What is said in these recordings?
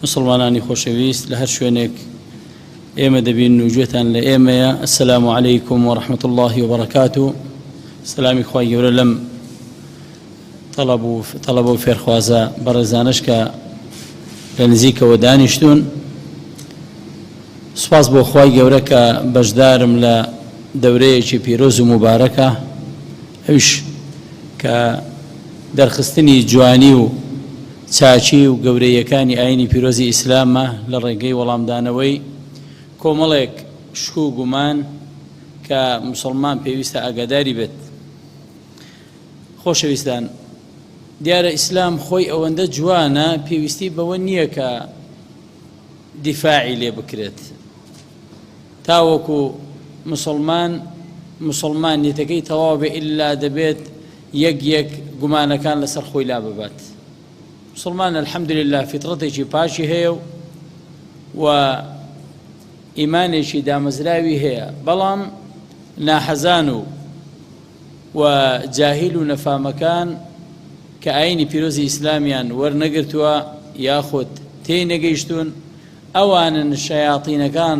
مسوڵمانانی خۆشەویست لە هەر شوێنێک ئێمە دەبین و گوێتان لە ئێمەیە، السلام علیکم و رحمة اللە و بەرەکاتو. سەلامی خوای گەورە لەم تەڵەب و تەڵەبە و فێرخوازە بەڕێزانەش کە لە نزیکەوە دانیشتوون. سوپاس بۆ خوای گەورە کە بەشدارم لە دەورەیەکی پیرۆز و موبارەکە، ئەویش کە دەرخستنی جوانی و چاکی و گەورەییەکانی ئایینی پیرۆزی ئیسلامە لە ڕێگەی وەڵامدانەوەی کۆمەڵێک شک و گومان کە موسڵمان پێویستە ئاگاداری بێت. خۆشەویستان دیارە ئیسلام خۆی ئەوەندە جوانە پێویستی بەوە نییە کە دیفاعی لێ بکرێت تاوەکو مسلمان مسلمانیتەکەی تەواو بێ ئللا دەبێت یەک یەک گومانەکان لەسەر خۆی لا ببات. مسوڵمان الحمدللە فیتڕەتێکی پاکی هەیە و و ئیمانێکی دامەزراوی هەیە، بەڵام ناحەزان و و جاهیل و نەفامەکان کە ئاینی پیرۆزی ئیسلامیان وەرنەگرتووە یاخود تێی نەگەیشتوون ئەوانن شەیاتینەکان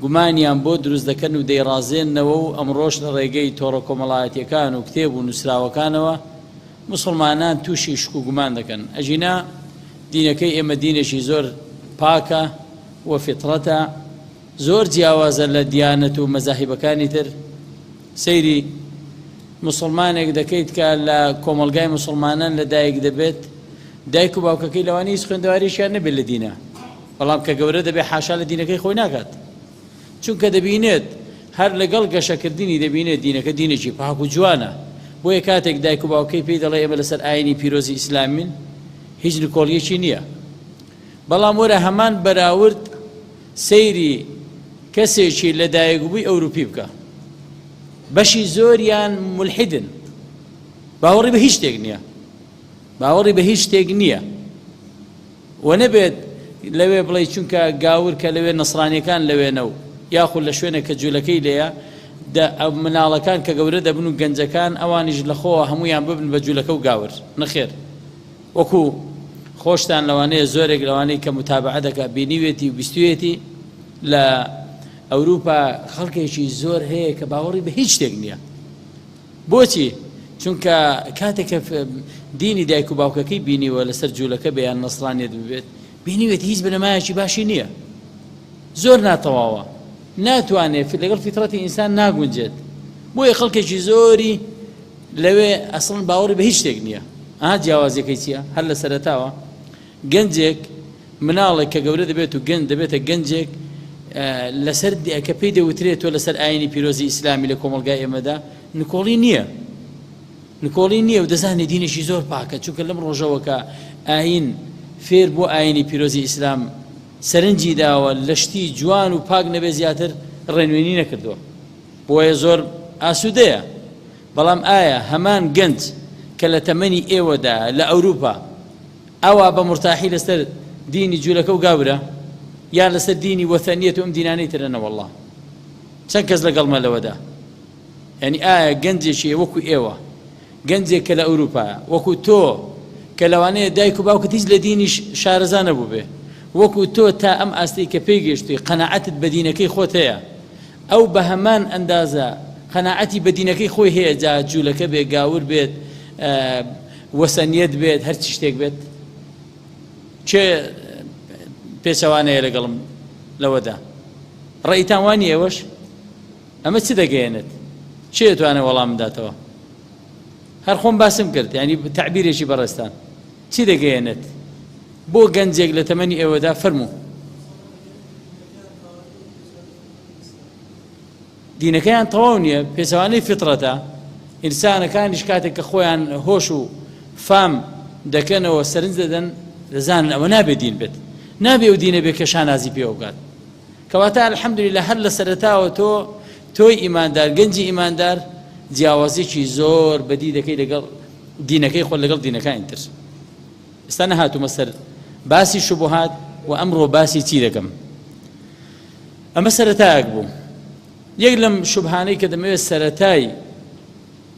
گومانیان بۆ دروست دەکەن و دەیڕازێننەوە و ئەمڕۆش لە ڕێگەی تۆڕە کۆمەڵایەتیەکان و کتێب و نووسراوەکانەوە موسڵمانان تووشی شک و گومان دەکەن، ئەگینا دینەکەی ئێمە دینێکی زۆر پاکە و فیتڕەتە زۆر جیاوازە لە دیانەت و مەزاهیبەکانی تر، سەیری موسڵمانێک دەکەیت کە لە کۆمەڵگای موسڵمانان لە دایک دەبێت دایک و باوکەکەی لەوانەیە هیچ خوێندەواریشیان نەبێت لە دینە بەڵام کە گەورە دەبێت حاشا لە دینەکەی خۆی ناکات چونکە دەبینێت هەر لەگەڵ گەشەکردنی دەبینێت دینەکە دینێکی پاک و جوانە بۆیە کاتێک دایک و باوکەی پێی دەڵێ ئێمە لەسەر ئاینی پیرۆزی ئیسلامین هیچ نکۆڵیەکی نییە بەڵام وەرە هەمان بەراورد سەیری کەسێکی لەدایکبووی ئەوروپی بکە بەشی زۆریان مولحیدن باوەڕی بە هیچ شتێک نییە باوەڕی بە هیچ شتێک نییە و نەبێت لەوێ بڵێ چونکە گاور کە لەوێ نەسرانیەکان لەوێنە و یاخود لە شوێنێک کە جوولەکەی لێیە مناڵەکان کە گەورە دەبن و گەنجەکان ئەوانیش لەخۆوە هەمویان ببن بە جوولەکە و گاور نەخێر وەکو خۆشتان لەوانەیە زۆرێک لەوانەی کە متابعە دەکا بینیوێتی و بیستویەتی لە ئەوروپا خەڵکێکی زۆر هەیە کە باوەڕی بە هیچ شتێک نییە بۆچی؟ چونکە کاتێک کە دینی دایک و باوکەکەی بینیوە لەسەر جوولەکە بێ یان نەسرانیەت ببێت بینیوێتی هیچ بنەمایەکی باشی نییە زۆر ناتەواوە ناتوانێت لەگەڵ فیترەتی ئینسان ناگونجێت بۆیە خەڵکێکی زۆری لەوێ ئەسڵن باوەڕی بە هیچ شتێک نییە ئا جیاوازیەکەی چییە هەر لە سەرەتاوە گەنجێک مناڵێک کە گەورە دەبێت و گەنج دەبێتە گەنجێک لەسەر کە پێی دەوترێت تۆ لەسەر ئاینی پیرۆزی ئیسلامی لە کۆمەڵگای ئێمەدا نکۆڵی نییە نکۆڵی نییە و دەزانێت دینێکی زۆر پاکە چونکە لەم ڕۆژەوە کە ئاین فێر بۆ ئاینی پیرۆزی ئیسلام سەرنجی داوە لە شتی جوان و پاک نەبێ زیاتر ڕێنوێنی نەکردووە بۆیە زۆر ئاسوودەیە بەڵام ئایا هەمان گەنج کە لە تەمەنی ئێوەدا لە ئەوروپا ئەوا بە مورتاحی لەسەر دینی جولەکە و گاورە یان لەسەر دینی وەثەنیەت و ئەم دینانەی ترە نەوەڵڵا چەند کەس لەگەڵمە لەوەدا یعنی ئایا گەنجێکی وەکو ئێوە گەنجێک کە لە ئەوروپایە وەکو تۆ کە لەوانەیە دایک و باوکت هیچ لە دینیش شارەزا نەبووبێ وەکو تۆ تا ئەم ئاستەی کە پێی گەشتووی قەناعەتت بە دینەکەی خۆت هەیە ئەو بە هەمان ئەندازە قەناعەتی بە دینەکەی خۆی هەیە جا جوولەکە بێ گاور بێت وەسەنیەت بێت هەرچی شتێک بێت کێ پێچەوانەیە لەگەڵم لەوەدا ڕێیتان وانی ئێوەش ئەمە چ دەگەیەنێت کێ دەتوانێت وەڵام بداتەوە هەر خۆم باسم کرد ینی تعبیرێکی بەڕێزتان چی دەگەیەنێت بۆ گەنجێک لە تەمەنی ئێوەدا فەرموو دینەکەیان تەواو نییە پێچەوانەی فیتڕەتە ئینسانەکانیش کاتێک کە خۆیان هۆش و فام دەکەنەوە سەرنج دەدەن دەزانن ئەوە نابێت دین بێت نابێ و دینە بێ کە شانازی پێوە بکات کەواتە الحمدلله هەر لە سەرەتاوە تۆ تۆی ئیماندار گەنجی ئیماندار جیاوازیکی زۆر بەدی دەکەی لەگەڵ دینەکەی خۆ لەگەڵ دینەکانی تر ئێستا نەهاتوومە سەر باسی شوبهات و ئەمڕۆ باسی چی دەکەم ئەمە سەرەتایەک بوو یەک لەم شوبهانەی کە دەمەوێت سەرەتای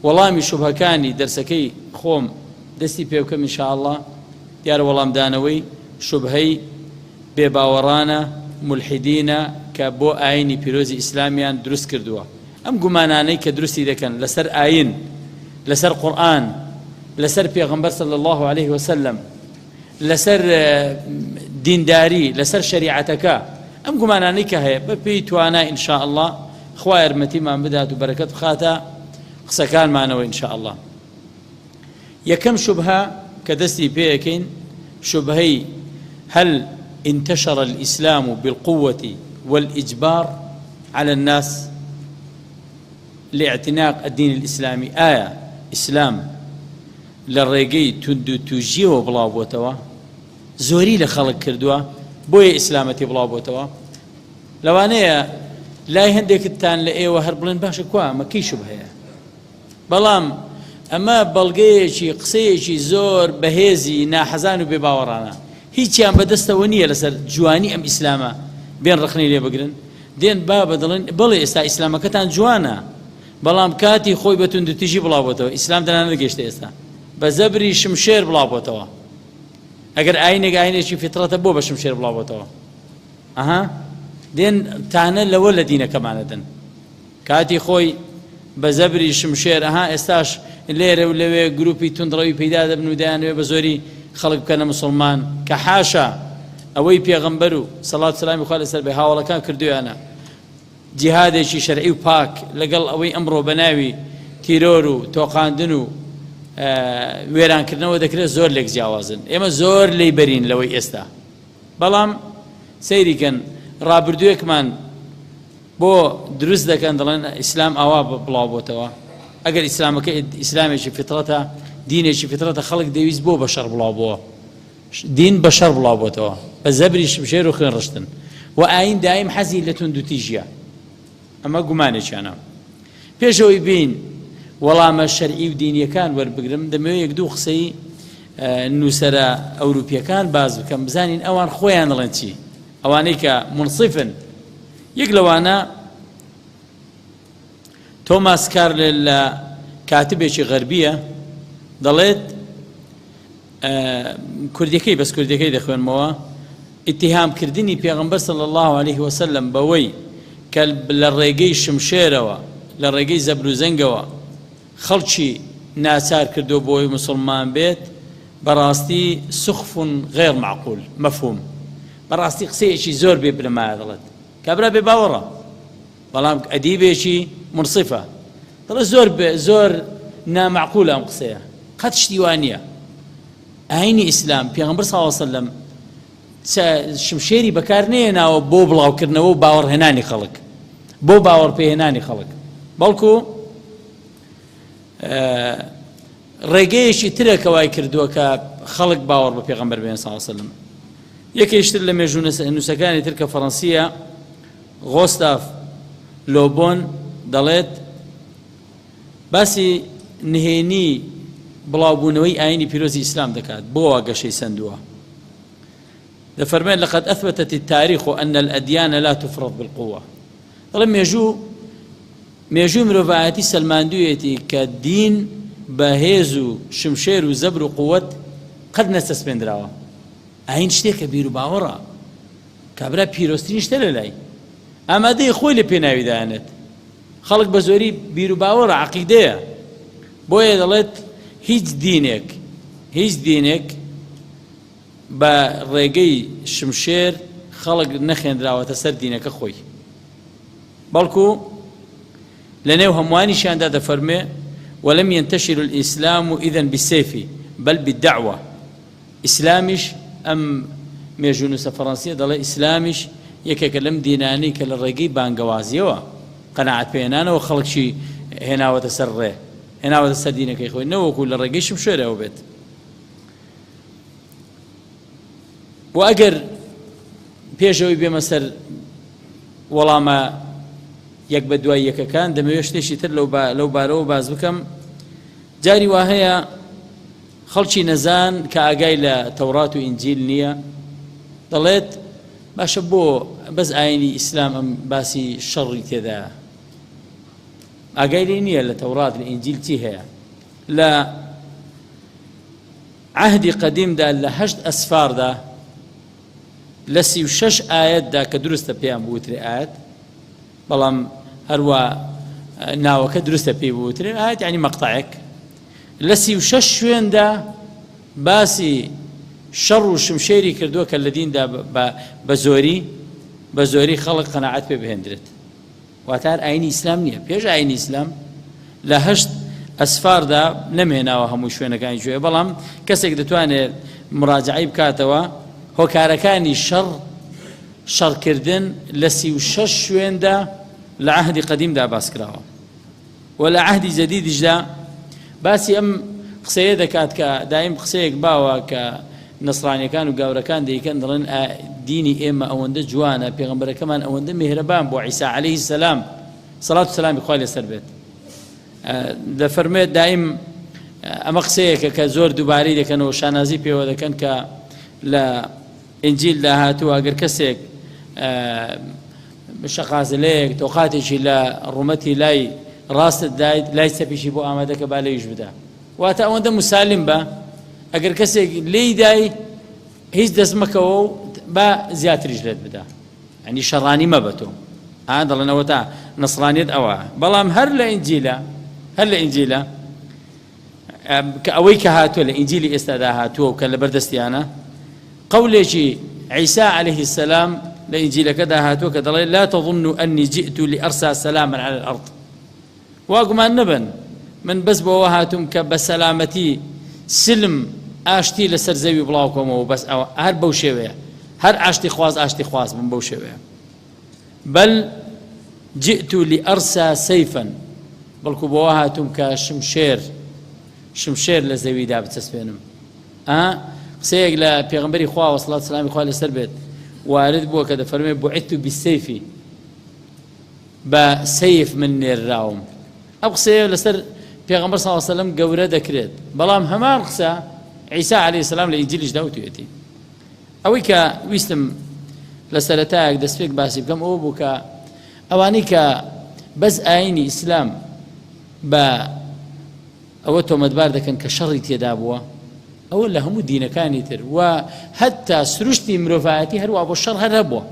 وەڵامی شوبهەکانی دەرسەکەی خۆم دەستی پێ بکەم ئینشاءاللە دیارە وەڵامدانەوەی شوبهەی بێباوەڕانە، مولحیدینە، کە بۆ ئاینی پیرۆزی ئیسلامیان دروست کردووە. ئەم گومانانەی کە دروستی دەکەن لەسەر ئاین، لەسەر قورئان، لەسەر پێغەمبەر صلی اللە علیه وسلم، لەسەر دینداری، لەسەر شەریعەتەکە، ئەم گومانانەی کە هەیە بە پێی توانا ان شاء اللە خوا یارمەتیمان بدات و بەرەکەت بخاتە قسەکانمانەوە ان شاء اللە. یەکەم شوبهە کە دەستی پێ ئەکەین شوبهەی هل انتشر الاسلام بالقوة والاجبار على الناس لاعتناق الدین الاسلامی ئایا ئیسلام لە ڕێگەی توندوتوژیەوە بڵاو بۆتەوە زۆری لە خەڵک کردووە بۆیە ئیسلامەتی بڵاو بۆتەوە لەوانەیە لای هەندێکتان لە ئێوە هەر بڵێن باشە کوا ئەمە کەی شوبهەیە بەڵام ئەمە بەڵگەیەکی قسەیەکی زۆر بەهێزی ناحەزان و بێباوەڕانە هیچیان بەدەستەوە نییە لەسەر جوانی ئەم ئیسلامە بێن ڕەخنەی لێ بگرن دێن بابە دەڵێن بەڵێ ئێستا ئیسلامەکەتان جوانە بەڵام کاتی خۆی بە توندوتیژی بڵاو بۆتەوە ئیسلام دەنا نەگەیشتە ئێستا بە زەبری شمشێر بڵاو بۆتەوە ئەگەر ئاینێک ئاینێکی فیتڕەتە بۆ بە شمشێر بڵاو بۆتەوە ئەها دێن تانە لەوە لە دینەکەمانە دەن کاتی خۆی بە زەبری شمشێر، ئەها ئێستاش لێرە و لەوێ گروپی توندڕەوی پەیدا دەبن و دەیانەوێ بە زۆری خەڵک بکەنە موسڵمان، کە حاشا ئەوەی پێغەمبەر و سەڵات و سەلامی خوا لەسەر بێ هاوەڵەکان کردوویانە جیهادێکی شەرعی و پاک لەگەڵ ئەوەی ئەمڕۆ بە ناوی تیرۆر و تۆقاندن و وێرانکردنەوە دەکرێت زۆر لێک جیاوازن، ئێمە زۆر لێی بەرین لەوەی ئێستا، بەڵام سەیری کەن ڕابردووێکمان بۆ دروست دەکەن دەڵێن ئیسلام ئاوا بڵاو بۆتەوە ئەگەر ئیسلامەکە ئیسلامێکی فیترەتە دینێکی فیترەتە خەڵک دەویست بۆ بەشەر بڵاو بۆ دین بەشەر بڵاو بۆتەوە بە زەبری شمشێر و خوێن ڕشتن و ئاین دایم حەزی لە توندوتیژیە ئەمە گومانێکیانە پێشەوەی بین وەڵامە شەرعی و دینیەکان وەربگرم دەمەوێت یەک دوو قسەی نووسەرە ئەوروپیەکان باز بکەم بزانین ئەوان خۆیان دەڵێن چی ئەوانەی کە مونسیفن یەک لەوانە تۆماس کارلێل لە کاتبێکی غەربیە دەڵێت کوردیەکەی بەس کوردیەکەی دەخوێنمەوە ئیتیهام کردنی پێغەمبەر صلی الله علیه وسلم بەوەی کە لە ڕێگەی شمشێرەوە لە ڕێگەی زەبر و زەنگەوە خەڵکی ناچار کردووە بۆی مسلمان بێت بەڕاستی سخف غیر معقول مفهوم بەڕاستی قسەیەکی زۆر بێ بنەمایە دەڵێت کابرا بێ باوەڕە بەڵام ئەدیبێکی منصفە دەڵێ زۆر بێ زۆر نامعقولە ئەم قسەیە قەت شتی وا نییە ئاینی ئیسلام پێغەمبەر صلی الله علیه وسلم شمشێری بەکار نەیەناوە بۆ بڵاوکردنەوە و باوەڕهێنانی خەڵک بۆ باوەڕپێهێنانی خەڵک بەڵکو ڕێگەیەکی ترە کە وای کردووە کە خەڵک باوەڕ بە پێغەمبەر بێن صلی الله علیه وسلم یەکێکیش تر لە مێژوونووسەکانی تر کە فەڕەنسییە غۆستاف لۆبۆن دەڵێت باسی نهێنی بڵاوبوونەوەی ئاینی پیرۆزی ئیسلام دەکات بۆ وا گەشەی سەندووە دەفەرمێت لقد أثبتت التاريخ أن الأديان لا تفرض بالقوة دەڵێ مێژوو مێژووی مرۆڤایەتی سەلماندوویەتی کە دین بە هێز و شمشێر و زەبر و قوت قەت نەچەسپێندراوە. ئایین شتێکە بیروباوەڕە. کابرا پیرۆزترین شتە لە لای. ئامادەیە خۆی لە پێناوی دانێت. خەڵک بە زۆری بیروباوەڕە، عەقیدەیە. بۆیە دەڵێت هیچ دینێک، هیچ دینێک بە ڕێگەی شمشێر خەڵک نەخێنراوەتە سەر دینەکە خۆی. بەڵکو لەنێو هەمووانیشیاندا دەفەرموێ، ولم ينتشر الإسلام إذا بالسيف بل بالدعوة، ئیسلامیش، ئەم مێژوونووسە فەڕەنسییە دەڵێ ئیسلامیش یەکێکە لەم دینانەی کە لە ڕێگەی بانگەوازییەوە، قەناعەت پێهێنانەوە خەڵکی هێناوەتە سەر ڕێ، هێناوەتە سەر دینەکەی خۆی، نەوەکو لە ڕێگەی شمشێرەوە بێت. و ئەگەر پێش ئەوەی بێمە سەر وەڵامە یەک بە دوای یەکەکان دەمەوێت شتێکی تر لەو بارەوە باس بکەم جاری وا هەیە خەڵکی نەزان کە ئاگای لە تەورات و ئینجیل نییە دەڵێت باشە بۆ بەس ئاینی ئیسلام ئەم باسی شەڕی تێدا ئاگای لێ نییە لە تەورات لە ئینجیل چی هەیە لە عەهدی قەدیمدا لە هەشت ئەسفاردا. لە 36 ئایەتدا کە دروستە پێیان بوترێ ئایەت، بەڵام هەروا ناوەکە دروستە پێی بوترێ ئایەت، یعنی مەقتەعێک، لە 36 شوێندا باسی شەڕ و شمشێری کردووە کە لە دیندا بە زۆری بە زۆری خەڵک قەناعەت پێ بهێندرێت. واتە هەر ئاینی ئیسلام نییە، پێش ئاینی ئیسلام لە هەشت ئەسفاردا نەمهێناوە هەموو شوێنەکانی کوێ، بەڵام کەسێک دەتوانێت مراجعەی بکاتەوە هۆکارەکانی شەڕ شەڕکردن لە 36 شوێندا لە عەهدی قەدیمدا باس کراوە و لە عەهدی جەدیدیشدا باسی ئەم قسەیە دەکات کە دایم قسەیەک باوە کە نەسرانیەکان و گاورەکان دەیکەن دەڵێن دینی ئێمە ئەوەندە جوانە پێغەمبەرەکەمان ئەوەندە میهرەبان بۆ عیسا عەلەیهی سەلام سەڵات و سەلامی خوای لەسەر بێت دەفەرموێت دایم ئەمە قسەیەکە کە زۆر دووبارەی دەکەنەوە شانازی پێوە دەکەن کە لە ئینجیلدا هاتووە ئەگەر کەسێک شەقازلەیەک تۆقاتێکی لە ڕوومەتی لای ڕاستت دایت لای چەپیشی بۆ ئامادەکە با لەویش بدا. واتە ئەوەندە مسالم بە ئەگەر کەسێک لێی دای هیچ دەست مەکەوە و با زیاتریش لێت بدا، یعنی شەڕانی مەبە تۆ. ئا دەڵێن ئەوە تا نەسرانیەت ئەوە، بەڵام هەر لە ئینجیلە، هەر لە ئینجیلە کە ئەوەی کە هاتووە لە ئینجیلی ئێستادا هاتووە و کە لەبەر دەستیانە، قەولێکی عیسا عەلەیه السلام لە ئینجیلەکەدا هاتووە کە دەڵێ لا تظنوا أني جئت لأرسى سلاما على الأرض، وا گومان نەبەن من بەس بۆ ئەوە هاتووم کە بە سەلامەتی سلم ئاشتی لەسەر زەوی بڵاو کەمەوە، بەس ئەوە هەر بەو شێوەیە هەر ئاشتی خواز ئاشتی خواز بم بەو شێوەیە، بل جئت لأرسى سيفا، بەڵکو بۆ هاتووم کە شمشێر شمشێر لە زەویدا بچەسپێنم. ئا قسەیەک لە پێغەمبەری خواوە سڵات سلامی خوا لەسەر بێت وارد بووە کە دەفەرمێ بعثت بالسيف، بە سەیف من نێرراوم. ئەم قسەیە لەسەر پێغەمبەر صلی الله علیه وسلم گەورە دەکرێت، بەڵام هەمان قسە عیسا علیه السلام لە ئینجیلیشدا وتویەتی. ئەوەی کە ویستم لە سەرەتایەک دەستپێک باسی بکەم ئەوە بوو کە ئەوانەی کە بەس ئاینی ئیسلام بە ئەوە تۆمەتبار دەکەن کە شەڕی تێدا بووە، ئەوە لە هەموو دینەکانی تر و هەتا سروشتی مرۆڤایەتی هەروە بۆ شەڕ هەر هەبووە،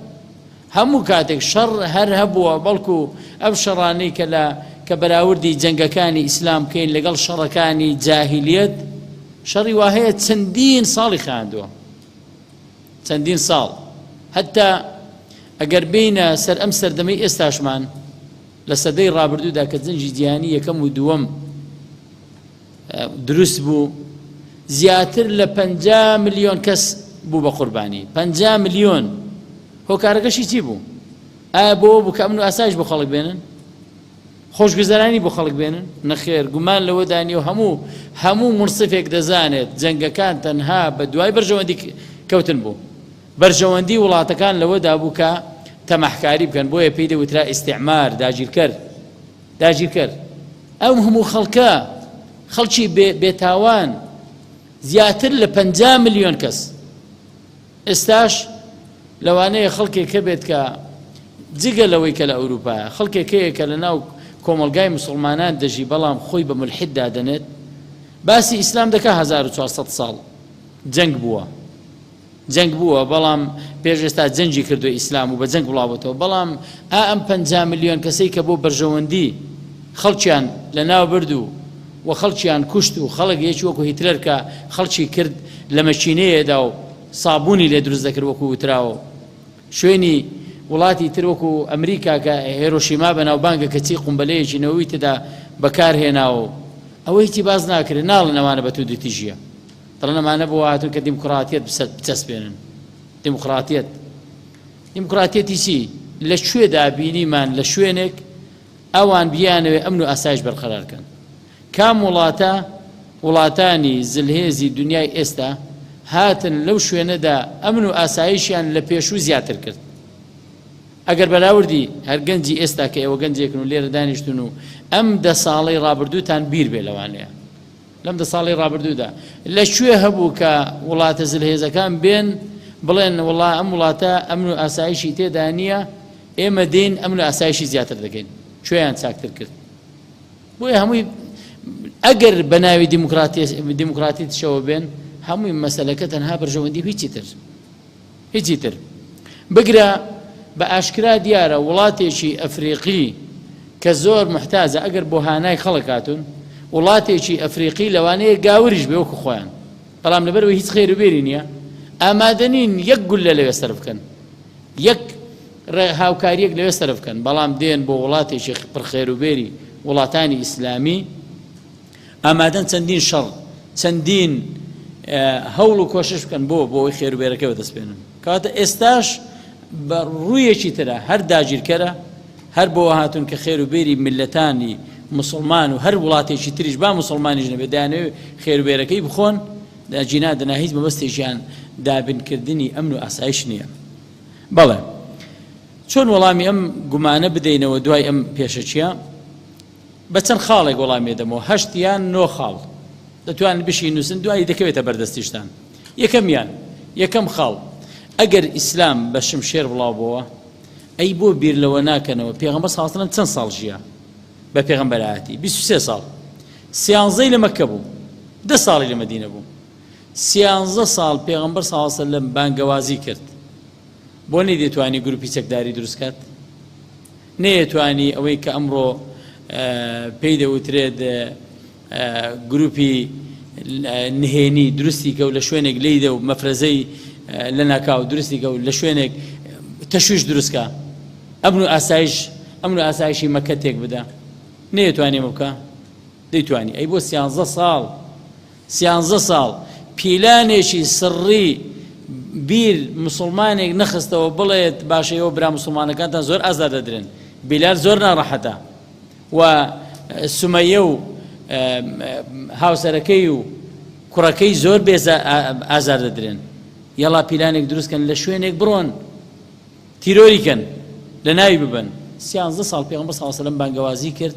هەموو کاتێک شەڕ هەر هەبووە، بەڵکو ئەم شەڕانەی کە لە کە بەراوردی جەنگەکانی ئیسلام بکەین لەگەڵ شەڕەکانی جاهیلیەت، شەڕی وا هەیە چەندین ساڵی خایاندووە، چەندین ساڵ. هەتا ئەگەر بێینە سەر ئەم سەردەمەی ئێستاشمان لە سەدەی ڕابردوودا کە جەنگی جیهانی یەکەم و دووەم دروست بوو، زیاتر لە 50 ملیۆن کەس بوو بە قوربانی. 50 ملیۆن. هۆکارەکەشی چی بوو؟ ئایا بۆ بوو کە ئەمن و ئاسایش بۆ خەڵک بێنن؟ خۆشگوزەرانی بۆ خەڵک بێنن؟ نەخێر، گومان لەوەدا نییە و هەموو هەموو مونسفێک دەزانێت جەنگەکان تەنها بە دوای بەرژەوەندی کەوتن بوو. بەرژەوەندی وڵاتەکان لەوەدا بوو کە تەماحکاری بکەن، بۆیە پێی دەوترا ئیستعمار، داگیرکەر. داگیرکەر. ئەم هەموو خەڵکە، خەڵکی بێ بێتاوان، زیاتر لە 50 ملیۆن کەس. ئێستاش لەوانەیە خەڵکێک هەبێت کە جگە لەوەی کە لە ئەوروپایە، خەڵکێک هەیە کە لە ناو کۆمەڵگای مسوڵمانان دەژی بەڵام خۆی بە مولحید دادەنێت، باسی ئیسلام دەکا 1400 ساڵ جەنگ بووە، جەنگ بووە بەڵام پێش ئێستا جەنگی کردووە ئیسلام و بە جەنگ بڵاوبۆتەوە، بەڵام ئا ئەم 50 ملیۆن کەسەی کە بۆ بەرژەوەندی خەڵکیان لە ناو برد و و خەڵکیان کوشت و خەڵک یەکی وەکو هیتلەر کە خەڵکی کرد لە مەکینەیەدا و سابوونی لێ دروست دەکرد وەکو وتراوە و شوێنی وڵاتی تر وەکو ئەمریکا کە هێرۆشیما بەناوبانگە کەچی قومبەلەیەکی نەوەوی تێدا بەکار هێناوە و ئەوە هیچی باس ناکرێت، ناڵێن ئەوانە بە توندوتیژیە، دەڵێن ئەمانە بۆ هاتوون کە دیموکراتیەت بچەسپێنن. دیموکراتیەت دیموکراتیەتی چی؟ لە کوێدا بینیمان لە شوێنێک ئەوان بیانەوێ ئەمن و ئاسایش بەرقەرار کەن؟ کام وڵاتە وڵاتانی زلهێزی دنیای ئێستا هاتن لەو شوێنەدا ئەمن و ئاسایشیان لە پێشوو زیاتر کرد؟ ئەگەر بەراوردی هەر گەنجی ئێستا کە ئێوە گەنجێکن و لێرە دانیشتون و ئەم دە ساڵەی ڕابردووتان بیر بێ، لەوانەیە لەم دە ساڵەی ڕابردوودا لە کوێ هەبوو کە وڵاتە زلهێزەکان بێن بڵێن وڵا ئەم وڵاتە ئەمن و ئاسایشی تێدا نییە، ئێمە دێین ئەمن و ئاسایشی زیاتر دەکەین، کوێیان چاکتر کرد؟ بۆیە هەمووی ئەگەر بە ناوی دیموکراتیتشەوە بێن، هەمووی مەسەلەکە تەنها بەرژەوەندی و هیچی تر، هیچی تر. بگرە بە ئاشکرا دیارە وڵاتێکی ئەفریقی کە زۆر موحتاجە ئەگەر بۆ هانای خەڵک هاتوون، وڵاتێکی ئەفریقی لەوانەیە گاوریش بێ وەکو خۆیان، بەڵام لەبەرئەوەی هیچ خێر و بێری نییە ئامادە نین یەک گوللە لەوێ سەرف بکەن، یەک هاوکارییەک لەوێ سەرف بکەن، بەڵام دێن بۆ وڵاتێکی پڕ خێر و بێری وڵاتانی ئیسلامی ئامادەن چەندین شەڕ، چەندین هەوڵ و کۆشش بکەن بۆ بۆ ئەوەی خێر و بێرەکەی بەدەست بێنن. کەواتە ئێستاش بە ڕوویەکی ترە هەر داگیرکەرە، هەر بۆوە هاتوون کە خێر و بێری میللەتانی موسڵمان و هەر وڵاتێکی تریش با موسڵمانیش نەبێت دەیانەوێت خێر و بێرەکەی بخۆن، ئەگینا دەنا هیچ مەبەستێکیان دابینکردنی ئەمن و ئاسایش نییە. بەڵێ چۆن وەڵامی ئەم گومانە بدەینەوە دوای ئەم پێشەکییە؟ بە چەند خاڵێک وەڵامی دەمەوە، هەشت یان نۆ خاڵ دەتوانن بشینووسن دوایی دەکەوێتە بەردەستیشتان. یەکەمیان، یەکەم خاڵ، ئەگەر ئیسلام بە شمشێر بڵاو بۆوە، ئەی بۆ بیر لەوە ناکەنەوە پێغەمبەر صلی اللە علیه و سلم چەند ساڵ ژیا بە پێغەمبەرایەتی؟ 23 ساڵ. سیانزەی لە مەککە بوو، دە ساڵی لە مەدینە بوو. سیانزە ساڵ پێغەمبەر صلی اللە علیه و سلم بانگەوازی کرد. بۆ نەیدەتوانی گروپی چەکداری دروست کات؟ نەیەتوانی ئەوەی کە ئەمڕۆ پێی دەوترێت گروپی نهێنی دروستی کە و لە شوێنێک لێیدە و مەفرەزەی لەناکاو دروستی کە و لە شوێنێک تەشویش دروست کە ئەمن و ئاسایش ئەمن و ئاسایشی مەکە تێک بدە نەیەتوانی ئەمە بکا؟ دەیتوانی. ئەی بۆ سیانزە ساڵ سیانزە ساڵ پیلانێکی سڕی بیر مسوڵمانێک نەخستەوە بڵێت باشە ئێوە برا مسوڵمانەکانتان زۆر ئازار دەدرێن بیلال زۆر ناڕەحەتە و سومەیە و هاوسەرەکەی و کوڕەکەی زۆر بێ ئازار دەدرێن یەڵا پیلانێک دروستکەن لە شوێنێک بڕۆن تیرۆری کەن لە ناوی ببن سیانزە ساڵ پێغەمبەر صلی الله علیه و سلم بانگەوازی کرد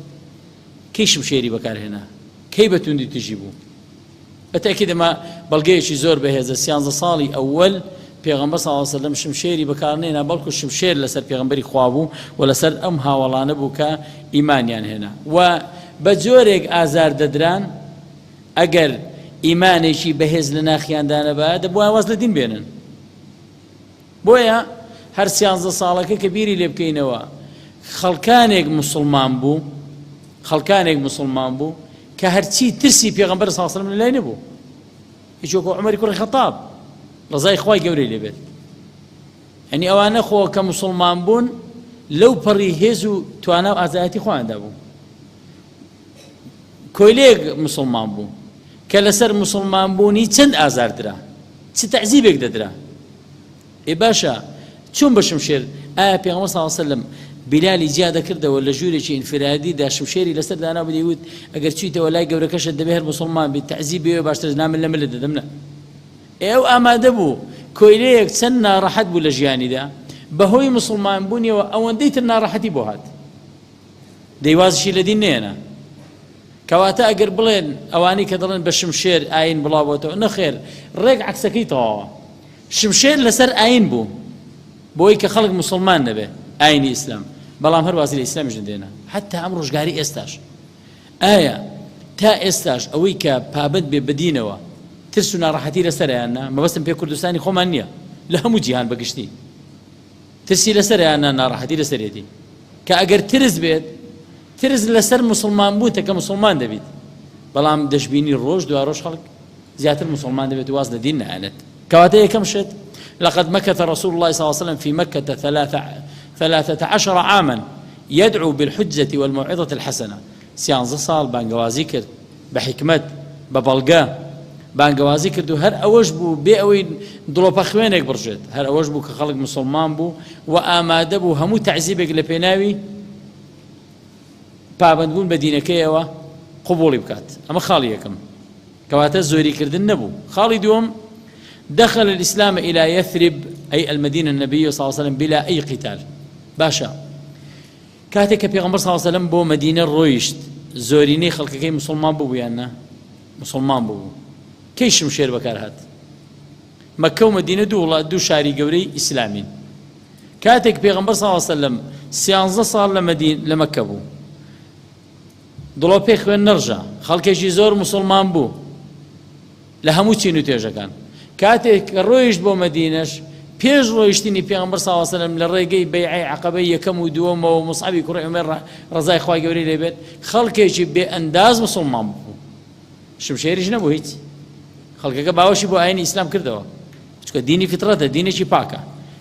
کەی شمشێری بەکارهێنا؟ کەی بە توندی تژی بوو؟ بە تەئکید ئەمە بەڵگەیەکی زۆر بەهێزە، سیانزە ساڵی ئەوەل پێغەمبەر صلی اللە علیە وسلم شمشێری بەکار نەهێنا، بەڵکو شمشێر لەسەر پێغەمبەری خوا بوو و لەسەر ئەم هاوەڵانە بوو کە ئیمانیان هێنا و بە جۆرێک ئازار دەدران ئەگەر ئیمانێکی بەهێز لە ناخیاندا نەبایە دەبوایە واز لە دین بێنن. بۆیە هەر سیانزە ساڵەکە کە بیری لێ بکەینەوە خەڵکانێک موسڵمان بوو خەڵکانێک موسڵمان بوو کە هەرچی ترسی پێغەمبەر صلی الله علیه و سلم لای نەبوو هیچ وەکو عومەری کوڕی خەتاب ڕەزای خوای گەورەی لێ بێت یعنی ئەوانە خۆ کە موسڵمان بوون لەو پەڕی هێز و توانا و ئازایەتی خۆیاندا بوو کۆیلەیەک موسڵمان بوو کە لەسەر موسڵمان بوونی چەند ئازار درا چ تەعزیبێک دەدرا ئێ باشە چۆن بە شمشێر ئایا پێغەمبەر صلی الله علیه وسلم بیلالی جیا دەکردەوە لە ژوورێکی ئینفرادی دا شمشێری لەسەر دانا بوو دەیوت ئەگەر چویتەوە لای گەورەکەشت دەبێ هەر موسڵمان بیت تەعزیب بێ باشتر نا من لە ملت دەدەم نا ئێ ئەو ئامادە بوو کۆیلەیەک چەند ناڕەحەت بوو لە ژیانیدا بەهۆی موسڵمان بوونیەوە ئەوەندەی تر ناڕەحەتی بۆ هات دەی وازشی لە دین نەیەنا. کەواتە ئەگەر بڵێن ئەوانەی کە دەڵێن بە شمشێر ئاین بڵاو بۆتەوە نەخێر ڕێک عەکسەکەی تەواوە. شمشێر لەسەر ئاین بوو بۆی کە خەڵک موسڵمان نەبێ ئاینی ئیسلام بەڵام هەر وازی لە ئیسلامیش نەدێنا حتا ئەم ڕۆژگاری ئێستاش ئایا تا ئێستاش ئەوەی کە پابەند بێ بەدینەوە ترس و ناڕەحەتی لەسەرە یان نا مەبەستم پێ کوردستانی خۆمان نییە لە هەموو جیهان بەگشتی ترسی لەسەرە یان نا ناڕەحەتی لەسەرێتی کە ئەگەر ترس بێت ترس لەسەر موسڵمان بوونتە کە موسڵمان دەبیت بەڵام دەشبینی ڕۆژ دوا ڕۆژ خەڵک زیاتر موسڵمان دەبێت و واز لە دین نایەنێت کەواتە یەکەم شت لقد مكث رسول الله صلى الله عليه وسلم في مكة ثلاثة ثلاثة عشر عاما يدعو بالحجة والموعظة الحسنة سیانزە ساڵ بانگەوازی کرد بە حیکمەت، بە بەڵگە بانگەوازی کرد و هەر ئەوەش بوو بێ ئەوەی دڵۆپە خوێنێک بڕژێت، هەر ئەوەش بوو کە خەڵک موسڵمان بوو و ئامادە بوو هەموو تەعزیبێک لە پێناوی پابەندبوون بە دینەکەیەوە قبوڵی بکات. ئەمە خاڵی یەکەم. کەواتە زۆریکردن نەبوو. خاڵی دووەم، دخل الإسلام إلى يثرب أي المدينة النبي صلى الله عليه وسلم بلا أي قتال. باشە کاتێک کە پێغەمبەر صلی اللە علیە وسلم بۆ مەدینە ڕۆیشت زۆرینەی خەڵکەکەی موسڵمان ببوو یان نا؟ موسڵمان ببوو. کەی شمشێر بەکار هات؟ مەککە و مەدینە دوو وڵات دوو شاری گەورەی ئیسلامین. کاتێک پێغەمبەر صلی اللە علیە وسلم سیانزە ساڵ لە مەدین لە مەککە بوو دڵۆپێ خوێن نەڕژا خەڵکێکی زۆر موسڵمان بوو لە هەموو چین و توێژەکان کاتێک کە ڕۆیشت بۆ مەدینەش پێش ڕۆیشتنی پێغەمبەر صلی اللە علیە وسلم لە ڕێگەی بەیعەی عەقەبەی یەکەم و دووەمەوە موسعەبی کوڕی عومەر ڕەزای خوای گەورەی لێ بێت خەڵکێکی بێ ئەنداز موسڵمان بوو شمشێریش نەبوو هیچ خەڵکەکە باوەشی بۆ ئاینی ئیسلام کردەوە چونکە دینی فیتڕەتە دینێکی پاکە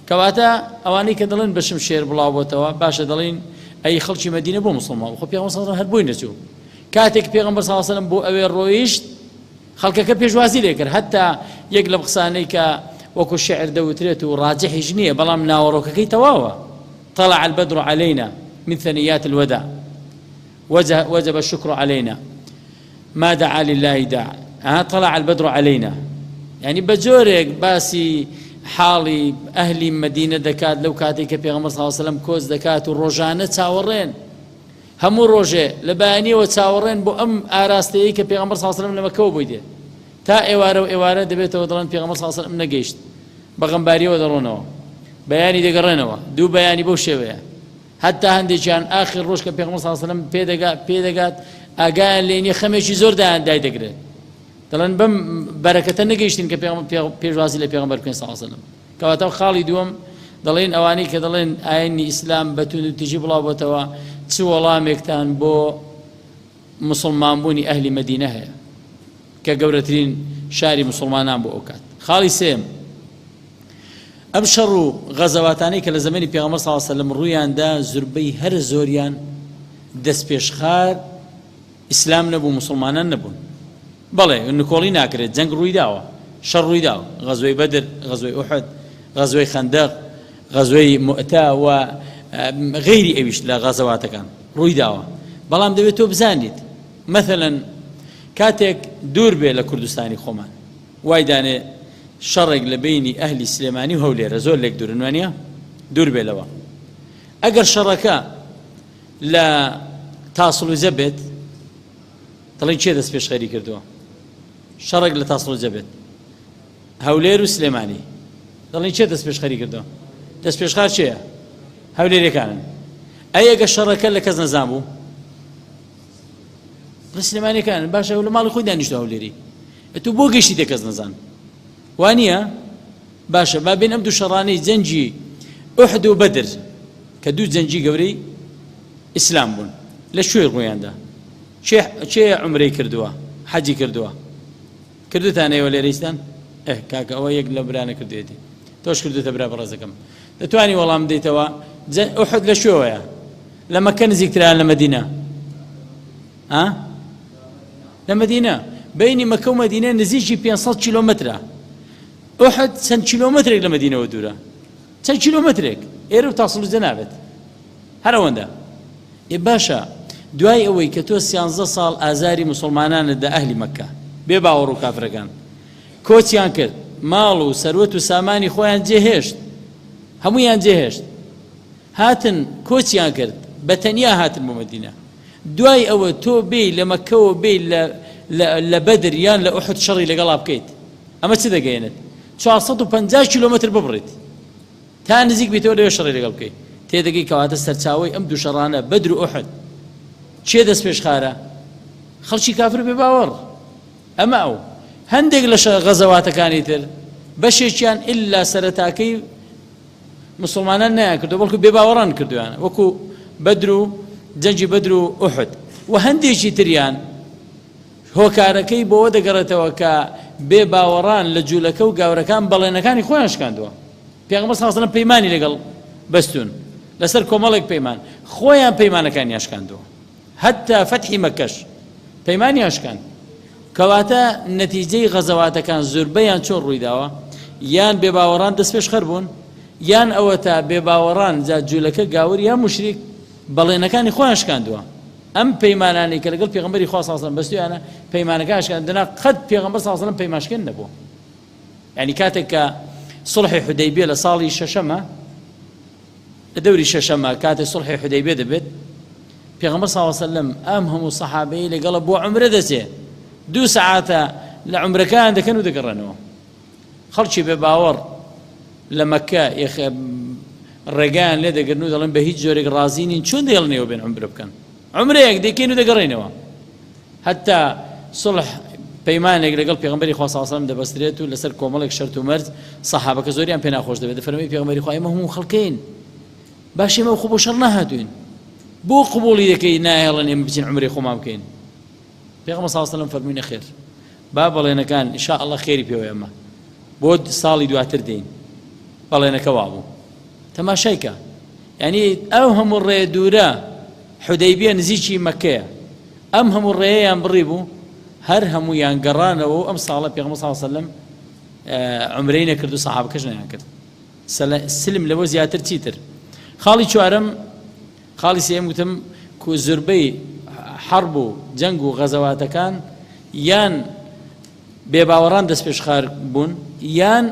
کەواتە ئەوانەی کە دەڵێن بە شمشێر بڵاو بۆتەوە باشە دەڵێن ئەی خەڵکی مەدینە بۆ موسڵمان خۆ پێغەمبەر صلی الله هەر بۆی نەچوو کاتێک پێغەمبەر صلی الله علیه وسلم بۆ ئەوێ ڕۆیشت خەڵکەکە پێشوازی لێ کرد هەتا یەک لەم قسانەی کە وەکو شعر دەوترێت و ڕاجحیش نییە بەڵام ناوەڕۆکەکەی تەواوە طلع البدر علينا من ثنيات الوداع وجب الشكر علينا ما دعا لله داع ها طلع البدر علينا یعنی بە جۆرێک باسی حاڵی ئەهلی مدینە دەکات لەو کاتێک کە پێغەمبەر صلی الله علیه وسلم کۆچ دەکات و ڕۆژانە چاوەڕێن هەموو ڕۆژێ لە بەیانیەوە چاوەڕێن بۆ ئەم ئاراستەیەی کە پێغەمبەر صلی الله علیه وسلم لە مەککەوە بۆی دێت تا ئێوارە و ئێوارە دەبێتەوە دەڵێن پێغەمبەر صلی الله علیه وسلم نەگەیشت بە غەمباریەوە دەڕۆنەوە بەیانی دەگەڕێنەوە دوو بەیانی بەو شێوەیە هەتا هەندێکیان ئاخر ڕۆژ کە پێغەمبەر صلی الله علیه وسلم پێدەگات پێدەگات ئاگایان لێ نییە خەمێکی زۆر دایان دایدەگرێت دەڵێن بەم بەرەکەتە نەگەیشتین کە پێشوازی لە پێغەمبەر بکەین صلی الله علیه وسلم کەواتە خاڵی دووەم دەڵێن ئەوانەی کە دەڵێن ئاینی ئیسلام بە توندوتیژی بڵاو بۆتەوە چ وەڵامێکتان بۆ مسلمانبوونی ئەهلی مەدینە هەیە کە گەورەترین شاری مسلمانان بۆ ئەو کات خاڵی سێم ئەم شەڕ و غەزەواتانەی کە لە زەمەنی پێغەمبەر صلی الله علیه و سلم ڕوویاندا زوربەی هەرە زۆریان دەستپێشخار ئیسلام نەبوو موسڵمانان نەبوون بەڵێ نکۆڵی ناکرێت جەنگ ڕوویداوە شەڕ ڕوویداوە غەزوەی بەدر غەزوەی ئوحد غەزوەی خەندەق غەزوەی موئتە و غەیری ئەویش لە غەزەواتەکان ڕوویداوە بەڵام دەبێت تۆ بزانیت مەثەلەن کاتێک دوور بێ لە کوردستانی خۆمان وای دانێ شەڕێک لە بینی ئەهلی سلێمانی و هەولێرە زۆر لێک دوورن وانە دوور بێ لەوە ئەگەر شەڕەکە لە تاسڵوجە بێت دەڵێن کێ دەست پێشخەری کردووە شەڕێک لە تاسڵوجە بێت هەولێر و سلێمانی دەڵێن کێ دەست پێشخەری کردووە دەست پێشخار چێە هەولێرەکانن ئەی ئەگە شەڕەکە لە کەس نەزان بوو لە سلێمانەکان باشە لە ماڵی خۆی دانیشتوە هەولێری ئەتو بۆ گەشتی کەس نەزان وانە باشە با بێن ئەم دوو شەڕانەی جەنگی ئوحد و بەدر کە دوو جەنگی گەورەی ئیسلام بوون لە کوێ ڕوویاندا کێ کێ عومرەی کردووە حەجی کردووە کردتان ئێوە لێرەیستان ئه کاکە ئەوە یەک لە برانە کردوێتی تۆش کردوتە برا بەڕێزەکەم دەتوانی وەڵام بدەیتەوە ئوحد لە کوێوەیە لە مەکە نزیکتران لە مەدینە ها لە مەدینە بینی مەکە و مەدینە نزیکی 500 کیلۆمەترە ئوحد چەند کیلۆمەترێک لە مەدینەوە دوورە چەند کیلۆمەترێک ئێرە و تاسڵوجە نابێت هەر ئەوەندە ئێ باشە دوای ئەوەی کە تۆ سیانزە ساڵ ئازاری مسلمانانت دا ئەهلی مەکە بێ باوەڕ و کافرەکان کۆچیان کرد ماڵ و سەروەت و سامانی خۆیان جێهێشت هەمویان جێهێشت هاتن کۆچیان کرد بە تەنیا هاتن بۆ مەدینە دوای ئەوە تۆ بێی لە مەکەوە بێی لە بەدر یان لە ئوحد شەڕی لەگەڵا بکەیت ئەمە چ دەگەیەنێت 450 کیلۆمەتر ببڕیت تا نزیک بیتەوە لەوێ شەڕی لەگەڵ بکەیت تێدەگەی کەواتە سەرچاوەی ئەم دوو شەڕانە بەدر و ئوحد کێ دەست پێشخارە خەڵکی کافر بێ باوەڕ ئەمە ئەو هەندێک لە غەزەواتەکانی تر بەشێکیان ئللا سەرەتاکەی مسلمانان نەیان کردو بەڵکو بێ باوەڕان کردویانە وەکو بەدر و جەنگی بەدر و ئوحد و هەندێکی تریان هۆکارەکەی بۆوە دەگەڕێتەوە کە بێ باوەڕان لە جوولەکە و گاورەکان بەڵێنەکانی خۆیان شکاندووە. پێغەمبەر صلی اللە علیه و سلم پەیمانی لەگەڵ بەستوون لەسەر کۆمەڵێک پەیمان، خۆیان پەیمانەکانیان شکاندووە. هەتا فەتحی مەکەش پەیمانیان شکاند. کەواتە نەتیجەی غەزەواتەکان زۆربەیان چۆن ڕوویداوە؟ یان بێباوەڕان دەستپێشخەر بوون، یان ئەوەتا بێباوەڕان جا جوولەکە، گاور یان موشریک بەڵێنەکانی خۆیان شکاندووە. ئەم پەیمانانەی کە لەگەڵ پێغەمبەری خوا صلی اللە علیه و سلم بەستویانە پەیمانەکان شکاند دەنا قەت پێغەمبەر صلی اللە علیه و سلم پەیمانشکێن نەبووە یعنی کاتێک کە صلحی حودەیبیە لە ساڵی شەشەمە لە دەوری شەشەمە کاتێک صلحی حودەیبیە دەبێت پێغەمبەر صلی اللە علیه و سلم ئەم هەموو سەحابەی لەگەڵە بۆ عومرە دەچێ دوو سەعاتە لە عومرەکان دەکەن و دەگەڕێنەوە خەڵکی بێ باوەڕ لە مەککە ڕێگایان لێ دەگرن و دەڵێن بە هیچ جۆرێک ڕازی نین چۆن دەیڵن ئێوە بێن عومرە بکەن عومرەیەک دەکەین و دەگەڕێنەوە هەتا سڵح پەیمانێک لەگەڵ پێغەمبەری خوا صلی اللە علیه و سلم دەبەسترێت و لەسەر کۆمەڵێک شەرت و مەرج سەحابەکە زۆریان پێ ناخۆش دەبێت دەفەرموێ پێغەمبەری خوا ئێمە هەموو خەڵکین باش ئێمە خۆ بۆ شەڕ نەهاتوین بۆ قبوڵی دەکەی ناهێڵن ئێمە بچین عومرەی خۆمان بکەین پێغەمبەر صلی اللە علیه و سلم فەرمووی نەخێر با بەڵێنەکان ان شاء اللە خێری پێوە ئێمە بۆ ساڵی دواتر دێین بەڵێنەکە وابوو تەماشای کە یعنی ئەو هەموو ڕێ دوورە حودەیبیە نزیکی مەکەیە ئەم هەموو ڕێیان بڕی بوو هەر هەموویان گەڕانەوە و ئەم ساڵە پێغەمبەر صلی الله علیه و سلم عمرەی نەکرد و سەحابەکەش نەیان کرد سلم لەوە زیاتر چیتر خاڵی چوارەم خاڵی سێیەم وتم کو زوربەی حەڕب و جەنگ و غەزەواتەکان یان بێباوەڕان دەستپێشخار بوون یان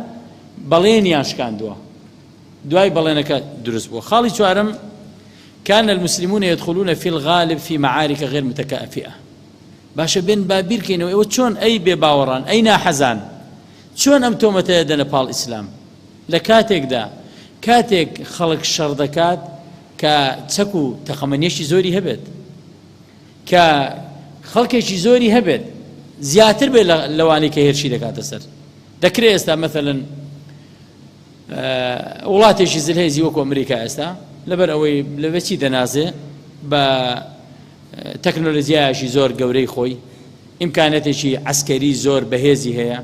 بەڵێنیان شکاندووە دوای بەڵێنەکە دروست بووە. خاڵی چوارەم، كان المسلمون يدخلون في الغالب في معارك غير متكافئة باشە بێن با بیرکەینەوە ئێوە چۆن ئەی بێ باوەڕان ئەی ناحەزان چۆن ئەم تۆمەتە دەنە پاڵ ئیسلام لە کاتێکدا کاتێک خەڵک شەڕ دەکات کە چەک و تەقەمەنیەکی زۆری هەبێت کە خەڵکێکی زۆری هەبێت زیاتر بێت لەوانەی کە هێرشی دەکاتە سەر دەکرێت ئێستا مەثلەن وڵاتێکی زلهێزی وەکو ئەمریکا ئێستا لەبەر ئەوەی لەوێ چی دەنازێ بە تەکنۆلۆژیایەکی زۆر گەورەی خۆی ئیمکانەتێکی عسکەری زۆر بەهێزی هەیە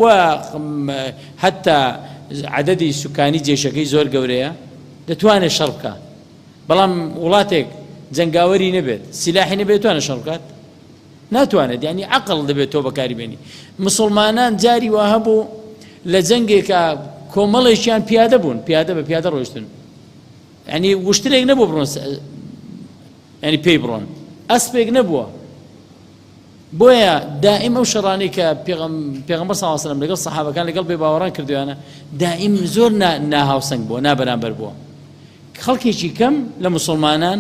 و حتا عددی سوکانی جێشەکەی زۆر گەورەیە دەتوانێت شەڕ بکە بەڵام وڵاتێک جەنگاوەری نەبێت سیلاحی نەبێت توانە شەڕ بکات ناتوانێت یانی عەقڵ دەبێت تۆ بەکاری بێنی مسلمانان جاری وا هەبوو لە جەنگێکا کۆمەڵێکیان پیادە بوون پیادە بە پیادە ڕۆشتن ینی وشترێک نەبوو بڕۆن ینی پێی بڕۆن ئەسپێک نەبووە بۆیە دائیم ئەو شەڕانەی کە پێغەمبەر صلی الله علیه و سلم لەگەڵ سەحابەکان لەگەڵ بێ باوەڕان کردویانە دائیم زۆر ناهاوسەنگ بووە نابەرامبەر بووە خەڵکێکی کەم لە موسڵمانان،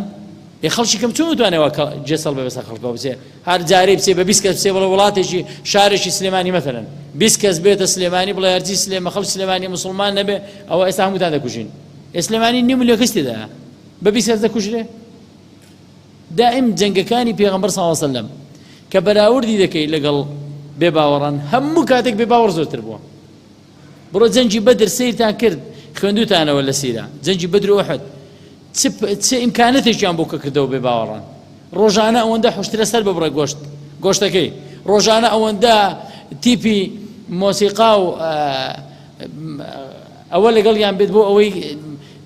ئێ خەڵکی کەم چۆن بتوانێ وا جێسەڵ بێ بەسەر خەڵکەوە بچێ هەر جارەی بچێ بە 20 کەس بچێ بڵێ وڵاتێکی شارێکی سلێمانی مەثەلەن 20 کەس بێتە سلێمانی بڵێ هەرچی سلێمە خەڵکی سلێمانی موسڵمان نەبێ ئەوە ئێستا هەمووتان دەکوژین ئێ سلێمانی نیو ملیۆن کەس تێدایە بە 20 کەس دەکوژرێ دائیم جەنگەکانی پێغەمبەر صلی الله علیه وسلم کە بەراوردی دەکەی لەگەڵ بێ باوەڕان هەموو کاتێک بێ باوەڕ زۆرتر بووە بڕۆ جەنگی بەدر سەیرتان کرد خوێندوتانەوە لە سیرە جەنگی بەدر و ئوحد چ چ ئیمکانەتێکیان بۆ کە کردەوە بێ باوەڕان ڕۆژانە ئەوەندە حشترە سەر ببڕێ گۆشت گۆشتەکەی ڕۆژانە ئەوەندە تیپی مۆسیقا و ئەوە لەگەڵیان بێت بۆ ئەوەی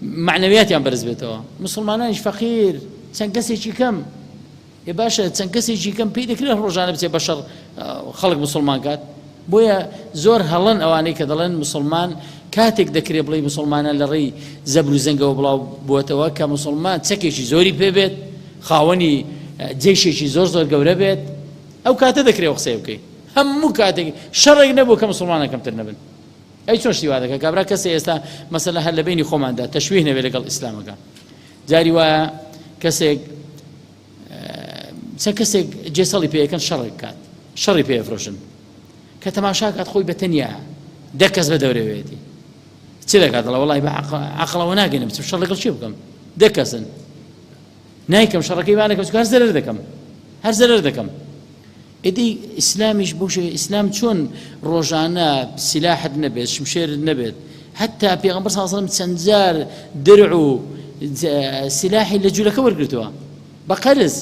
معنەویاتیان بەرز بێتەوە مسلمانانیش فەقیر چەند کەسێکی کەم ئێ باشە چەند کەسێکی کەم پێی دەکرێت ڕۆژانە بچێت بە شەڕ خەڵک مسلمان کات بۆیە زۆر هەڵەن ئەوانەی کە دەڵێن مسلمان کاتێک دەکرێت بڵێ مسلمانە لە ڕێی زەبر و زەنگەوە بڵاو بووەتەوە کە مسلمان چەکێکی زۆری پێ بێت خاوەنی جێشێکی زۆر زۆر گەورە بێت ئەو کاتە دەکرێت قسەی بکەیت هەموو کاتێک شەڕێک نەبوو کە مسلمانە کەمتر نەبن ئەی چۆن شتی وا دەکە کابرا کەسێ ئێستا مەسەلە هەر لە بینی خۆماندا تەشویه نەبێت لەگەڵ ئیسلامەکە جاری وایە کەسێک چەند کەسێک جێسەڵی پێیەکەن شەڕێک کات شەڕی پێ فرۆشن کە تەماشا کات خۆی بە تەنیا دە کەس بە دەورەوێتی چ دەکات دەڵێ وەڵی بە عەقڵەوە ناگەنم چ شەڕ لەگەڵ چی بکەم دە کەسن نایکەم شەڕەکەی وانەکەم چونکە هەر زەرەر دەکەم هەر زەرەر دەکەم ئیدی ئیسلامیش بەو شێوەیە ئیسلام چۆن ڕۆژانە سیلاحت نەبێت شمشێرت نەبێت حتا پێغەمبەر صلی الله علیه و سلم چەند جار درع و سلاحی لە جوولەکە وەرگرتووە بە قەرز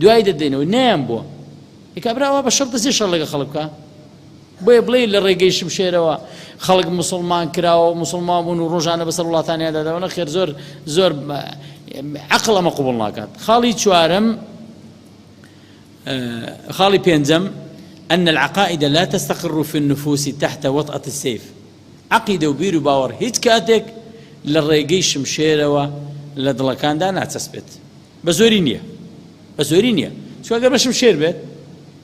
دوای دەدەینەوە نەیان بووە کابرا ئەوە بە شەڕ دەچێت شەڕ لەگە خەڵک بکە بۆیە بڵێ لە ڕێگەی شمشێرەوە خەڵک مسلمان کراوە و مسلمان بوون و ڕۆژانە بەسەر وڵاتانیان دادەوە نەخێر زۆر زۆر عقل ئەمە قبول ناکات خاڵی چوارەم خاڵی پێنجەم، ان العقائد لا تستقر في النفوس تحت وطأة السیف، عەقیدە و بیر و باوەڕ هیچ کاتێک لە ڕێگەی شمشێرەوە لە دڵەکاندا ناچەسپێت. بە زۆری نییە. بە زۆری نییە. چونکە گەر بە شمشێر بێت،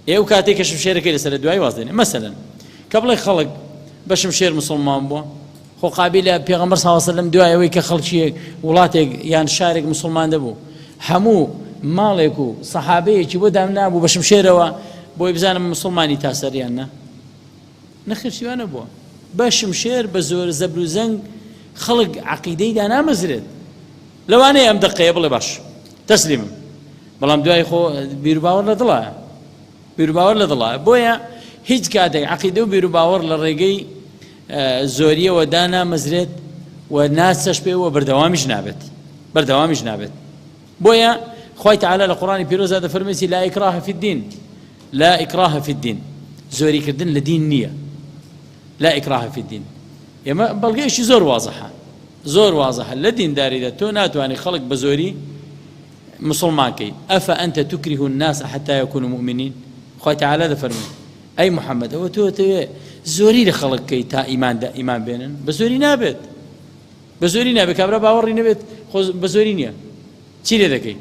ئێ ئەو کاتێک کە شمشێرەکەی لەسەرە دوای واز دێنێ. مەسەلەن کە بڵێ خەڵک بە شمشێر مسوڵمان بووە، خۆ قابیلە پێغەمبەر صلی اللە علیە وسلم دوای ئەوەی کە خەڵکیەک وڵاتێک یان شارێک مسوڵمان دەبوو هەموو ماڵێک و سەحابەیەکی بۆ دامنابوو بە شمشێرەوە بۆی بزانم مسوڵمانی تا سەر یان نا نەخێر شتی وا نەبووە بە شمشێر بە زۆر زەبر و زەنگ خەڵک عەقیدەی دانامەزرێت لەوانەیە ئەم دەقەیە بڵێ باش تەسلیمم بەڵام دوای خۆ بیروباوەڕ لە دڵایە بیروباوەڕ لە دڵایە بۆیە. هیچ کاتێک عەقیدە و بیروباوەڕ لە ڕێگەی زۆریەوە دانامەزرێت و ناچەشپێ و بەردەوامیش نابێت بەردەوامیش نابێت. بۆیە خوای تعالی لە قورئانی پیرۆزدا دەفەرمێتی لا اکراه فی الدین لا اکراه فی الدین زۆریکردن لە دین نییە لا اکراه فی الدین ئێمە بەڵگەیەکی زۆر وازحە زۆر وازحە لە دینداریدا تۆ ناتوانانی خەڵک بە زۆری مسلمان کەی ئەفە ئەنتە تکره الناس حتى يكونوا مؤمنين خوای تعالی دەفەرمێ ئەی محەممەد ئەوە تۆ تەوێ زۆری لە خەڵک کەی تا ئیماندا ئیمان بێنن بە زۆری نابێت بە زۆری نابێت کابرا باوەڕی نەبێت خۆ بە زۆری نییە چی لێ دەکەی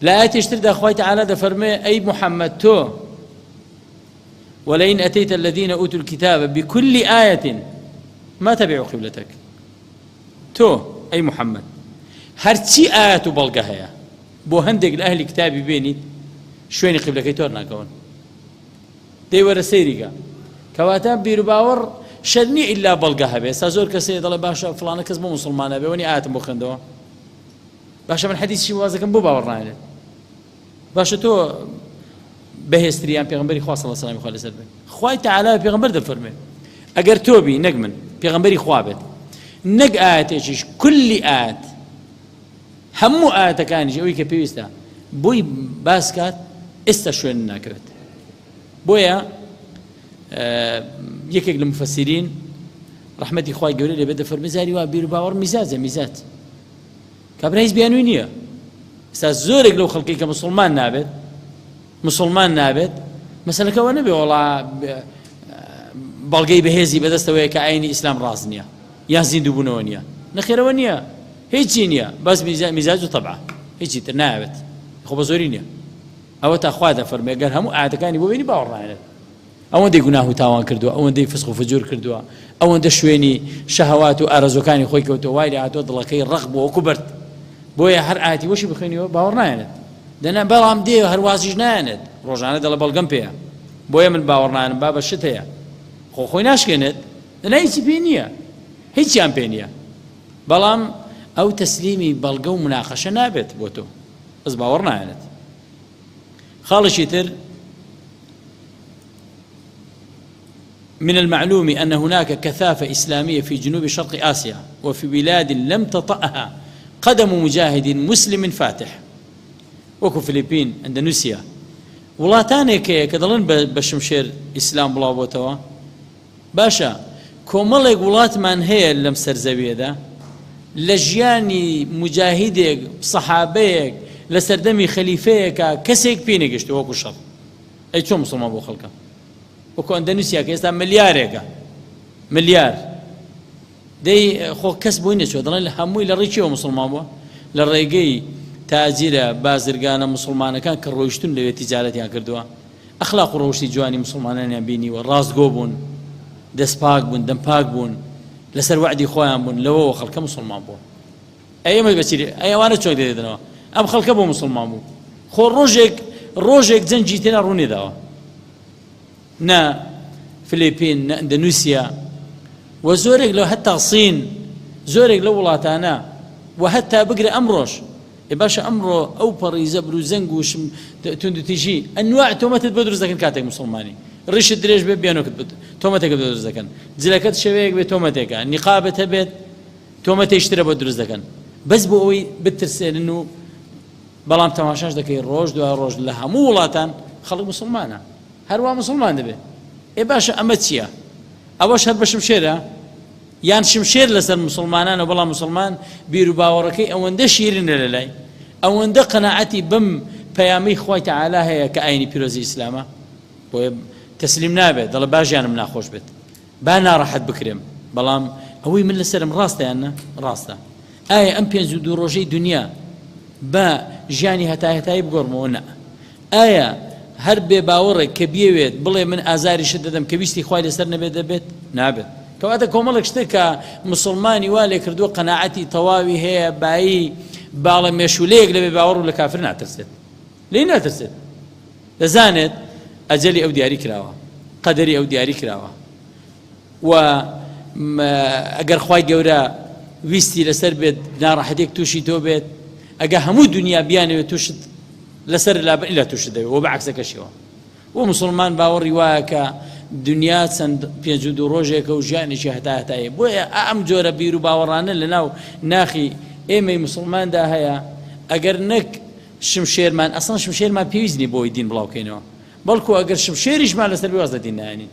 لە ئاەتێش تردا خوای تەعالا دەفەرمێ ئەی محەممەد تۆ ولئن أتيت الذين أوتوا الكتاب بكل آية ما تبعوا قبلتك تۆ ئەی محەممەد هەرچی ئاەت و بەڵگە هەیە بۆ هەندێک لە ئەهلی کتابی بێنیت شوێنی قیبلەکەی تۆر ناکەون دەی وەرە سەیری کە. کەواتە بیروباوەڕ شەرت نییە ئیلا بەڵگە هەبێ. ئێستا زۆر کەس هەیە دەڵێ باشە فڵانە کەس بۆ موسڵمان نابێ وەنی ئایەتم بۆ خوێندەوە. باشە من حەدیثی واز دەکەم بۆ باوەڕ نایەنێت. باشە تۆ بەهێزتریان پێغەمبەری خوا صلی الله علیه و لەسەر بێ. خوای تعالی پێغەمبەر دەفەرمێ ئەگەر تۆ بی نەک من پێغەمبەری خوا بێت نەک ئایەتێکیش کولی ئایەت هەموو ئایەتەکانیش ئەوەی کە پێویستە بۆی باس کات ئێستا شوێن ناکەوێت بۆیە یەکێک لە مفەسیرین ڕەحمەتی خوای گەورە لێ بێت دەفەرمێ جاری وا بیر و باوەڕ میزاجە میزاج کابرا هیچ بیانوی نییە ئێستا زۆرێک لەو خەڵکی کە مسلمان نابێت مسلمان نابێت مەسەلەکەەوە نەبێ وڵا بەڵگەی بەهێزی بەدەستەوەیە کە ئاینی ئیسلام ڕاست نییە یان زیندووبوونەوە نییە نەخێرەوە نییە هیچی نییە بەس میزاج و تەبعە هیچی تر ناوێت خۆ بە زۆری نییە ئەوە تا خوا دەفەرمێ گەر هەموو ئاەتەکانی بۆ بینی باوەڕ نایەنێت ئەوەندەی گوناه و تاوان کردووە ئەوەندەی فسق و فجور کردووە ئەوەندە شوێنی شەهەوات و ئارەزوەکانی خۆی کەوتووە وای لێ هاتووە دڵەکەی ڕەق بووە وەکو بەرد بۆیە هەر ئاەتی وەشی بخوێنیەوە باوەڕ نایەنێت دەنا بەڵام دێ هەروازیش نایەنێت ڕۆژانە دەڵێ بەڵگەم پێیە بۆیە من باوەڕ نایەنم بابە شت هەیە خۆ خۆی ناشکێنێت دەنا هیچی پێ نییە هیچیان پێ نییە بەڵام ئەو تەسلیمی بەڵگە و مناقەشە نابێت بۆ تۆ بەس باوەڕ نایەنێت خاڵێکی تر من المعلوم أن هناك كثافة إسلامية في جنوب شرق آسيا وفي بلاد لم تطأها قدم مجاهد مسلم فاتح وەکو فلیپین ئەندەنوسیا وڵاتانێک هەیە کە دەڵێن بە شمشێر ئیسلام بڵاو بۆتەوە باشە کۆمەڵێک وڵاتمان هەیە لەم سەر زەویەدا لە ژیانی موجاهیدێک سەحابەیەک لە سەردەمی خەلیفەیەکا کەسێک پێی نەگەشتوە وەکو شەڕ ئەی چۆن مسڵمان بۆ خەڵکە وەکو ئەندەنوسیا کە ئێستا ملیارێکە ملیار دەی خۆ کەس بۆی نەچوە دەڵێن لە هەمووی لە ڕێی کێوە مسڵمان بووە لە ڕێگەی تاجرە بازرگانە مسلمانەکان کە ڕۆیشتون لەوێ تیجارەتیان کردووە ئەخلاق و ڕەوشتی جوانی موسڵمانانیان بینیوە، ڕاستگۆ بوون، دەست پاک بوون، دەم پاک بوون، لەسەر وەعدی خۆیان بوون، لەوەوە خەڵکە موسڵمان بووە. ئەی ئێمە بەچی ئەی ئەوانە چۆن دەدەنەوە؟ ئەم خەڵکە بۆ موسڵمان بوو. خۆ ڕۆژێک ڕۆژێک جەنگی تێدا ڕوو نەداوە. نە فلیپین، نە ئەندەنوسیا و زۆرێک لە هەتا سین، زۆرێک لەو وڵاتانە و هەتا بگرە ئەمڕۆش ئێ باشە ئەمڕۆ ئەو پەڕی زەبر و زەنگ و توندوتیژی ئەنواع تۆمەتت بۆ دروست دەکەن کاتێک موسڵمانی ڕیشت درێژ بێ بیانۆکت بۆ تۆمەتێکت بۆ دروست دەکەن جلەکەت شێوەیەک بێ تۆمەتێکە نیقابت هەبێت تۆمەتێکی ترە بۆ دروست دەکەن بەس بۆ ئەوەی بترسێنن و بەڵام تەماشاش دەکەی ڕۆژ دوای ڕۆژ لە هەموو وڵاتان خەڵک مسلمانە هەروا مسلمان دەبێت ئێ باشە ئەمە چییە ئەوەش هەر بە شمشێرە یان شمشێر لەسەر موسڵمانانە بەڵام موسڵمان بیروباوەڕەکەی ئەوەندە شیرینە لەلای ئەوەندە قەناعەتی بەم پەیامەی خوای تەعالا هەیە کە ئاینی پیرۆزی ئیسلامە بۆیە تەسلیم نابێت دەڵێ با ژیانم ناخۆش بێت با ناڕەحەت بکرێم بەڵام ئەوەی من لەسەرم ڕاستە یان نا ڕاستە ئایا ئەم 52 ڕۆژەی دنیا بە ژیانی هەتاهەتایی بگۆڕمەوە نا ئایا هەر بێ باوەڕێک کە بیەوێت بڵێ من ئازاریشت دەدەم کە ویستی خوای لەسەر نەبێت دەبێت؟ نابێت. کەواتە کۆمەڵێک شتە کە موسڵمانی وا لێکردووە قەناعەتی تەواوی هەیە بایی باڵە مێشولەیەک لە بێ باوەڕ و لە کافر ناترسێت. لێی ناترسێت. دەزانێت ئەجەلی ئەو دیاری کراوە. قەدەری ئەو دیاری کراوە. و ئەگەر خوای گەورە ویستی لەسەر بێت ناڕەحەتێک تووشی تۆ بێت ئەگە هەموو دنیا بیانەوێت تووشت لەسەر لابن ئیلا تووشت دەبێت وە بە عەکسەکەشیەوە. و موسڵمان باوەڕی وایە کە دنیا چەند 52 ڕۆژێکە و ژیانێکی هەتا هەتایە. بۆیە ئەم جۆرە بیر و باوەڕانە لە ناو ناخی ئێمەی موسڵماندا هەیە. ئەگەر نەک شمشێرمان، ئەسڵەن شمشێرمان پێویست نییە بۆ ئەوەی دین بڵاوکەینەوە، بەڵکو ئەگەر شمشێریشمان لەسەر بێ واز لە دین نایەنین،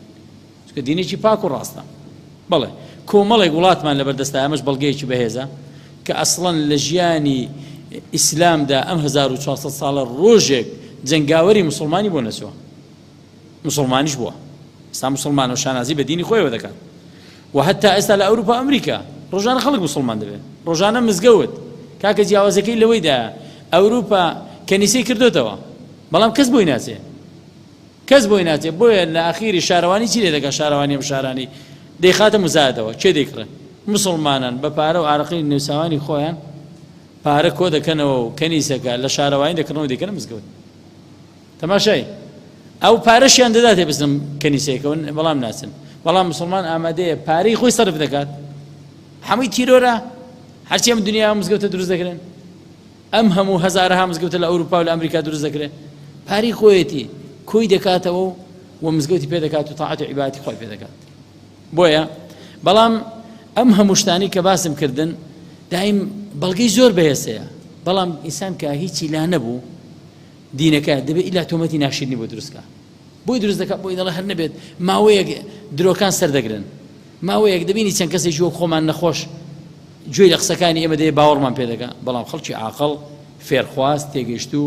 چونکە دینێکی پاک و ڕاستە. بەڵێ کۆمەڵێک وڵاتمان لەبەردەستە، ئەمەش بەڵگەیەکی بەهێزە کە ئەسڵەن لە ژیانی ئیسلامدا ئەم 1400 ساڵە ڕۆژێک جەنگاوەری مسلمانی بۆ نەچووە، مسلمانیش بووە، ئێستا مسلمانە و شانازی بە دینی خۆیەوە دەکات. و هەتا ئێستا لە ئەوروپا ئەمریکا ڕۆژانە خەڵک مسلمان دەبێت، ڕۆژانە مزگەوت. کاکە جیاوازەکەی لەوەیدا ئەوروپا کەنیسەی کردوتەوە، بەڵام کەس بۆی ناچێ، کەس بۆی ناچێ. بۆیە لە ئەخیری شارەوانی چی لێ دەکات؟ شارەوانی ئەم شارانەی دەیخاتە مزایەدەوە. کێ دەیکڕێ؟ مسلمانان بە پارە و ئارەقەی نووساوانی خۆیان پارە کۆ دەکەنەوە و کەنیسەکە لە شارەوانی دەکڕنەوە دەیکەنە مزگەوت. تەماشای ئەو پارەشیان دەداتێ بچنە کەنیسەیەکەوە، بەڵام ناچن. بەڵام مسلمان ئامادەیە پارەی خۆی سەرف دەکات. هەمووی تیرۆرە، هەرچی ئەم دنیا مزگەوتە دروست دەکرێن، ئەم هەموو هەزارەها مزگەوتە لە ئەوروپا و لە ئەمریکا دروست دەکرێن، پارەی خۆیەتی کۆی دەکاتەوە و مزگەوتی پێ دەکات و تاعەت و عیبادەتی خۆی پێ دەکات. بۆیە بەڵام ئەم هەموو شتانی کە باسم کردن دایم بەڵگەی زۆر بەهێز هەیە، بەڵام ئینسان کە هیچی لا نەبوو دینەکە دەبێت ئیلا تۆمەتی ناشرینی بۆ دروست کا، بۆی دروست دەکات، بۆی دەڵێ هەر نەبێت ماوەیەک درۆکان سەردەگرن، ماوەیەک دەبینی چەند کەسێکی وەک خۆمان نەخۆش گوێی لە قسەکانی ئێمە دەیە باوەڕمان پێ دەکا، بەڵام خەڵکی عاقڵ، فێرخواز، تێگەیشتوو،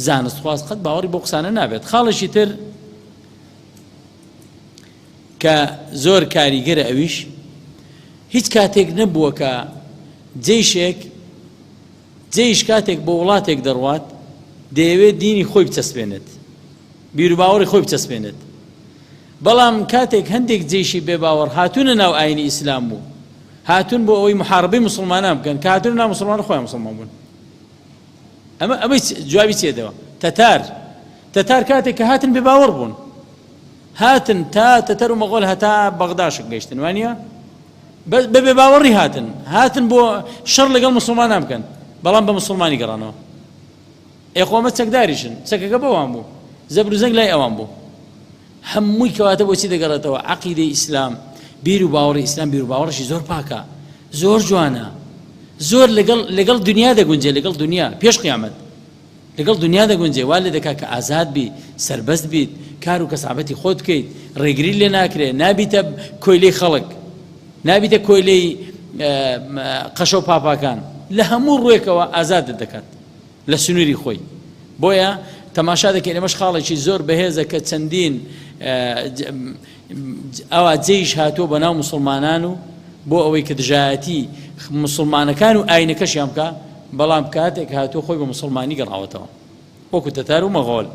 زانستخواز قەت باوەڕی بۆ قسانە نابێت. خاڵێکی تر کە زۆر کاریگەرە ئەویش هیچ کاتێک نەبووە کە جەیشێک جەیش کاتێک بۆ وڵاتێک دەڕوات دەیەوێت دینی خۆی بچەسپێنێت، بیروباوەڕی خۆی بچەسپێنێت، بەڵام کاتێک هەندێک جەیشی بێباوەڕ هاتوونە ناو ئاینی ئیسلام و هاتوون بۆ ئەوەی محاربەی مسلمانان بکەن، کە هاتوونە ناو مسلمان خۆیان مسلمان بوون. ئەمە ئەمەی جوابی چێدەوە؟ تەتار، تەتار کاتێک کە هاتن بێباوەڕ بوون، هاتن تا تەتەر و مەغۆل هەتا بەغداش گەیشتن، وانە؟ بە بێباوەڕی هاتن، هاتن بۆ شەڕ لەگەڵ مسلمانان بکەن، بەڵام بە مسلمانی گەڕانەوە. ئێ خۆ ئەمە چەکداریشن، چەکەکە بەوان بوو، زەبر و زەنگ لای ئەوان بوو. هەمووی کەواتە بۆچی دەگەڕێتەوە؟ عەقیدەی ئیسلام، بیر و باوەڕی ئیسلام بیر و باوەڕێکی زۆر پاکە، زۆر جوانە، زۆر لەگەڵ لەگەڵ دنیا دەگونجێ، لەگەڵ دنیا پێش قیامەت لەگەڵ دنیا دەگونجێ، وا لێ دەکات کە ئازاد بی، سەربەست بیت، کار و کەسابەتی خۆت بکەیت، ڕێگری لێ ناکرێ، نابیتە کۆیلەی خەڵک، نابیتە کۆیلەی قەشە و پاپاکان، لە هەموو ڕووێکەوە ئازادت دەکات لە سنووری خۆی. بۆیە تەماشا دەکەین ئەمەش خاڵێکی زۆر بەهێزە کە چەندین ئەوا جەیش هاتووە بە ناو موسڵمانان و بۆ ئەوەی کە دژایەتی موسڵمانەکان و ئاینەکەشیان بکا، بەڵام کاتێک هاتووە خۆی بە موسڵمانی گەڕاوەتەوە وەکو تەتار و مەغۆل.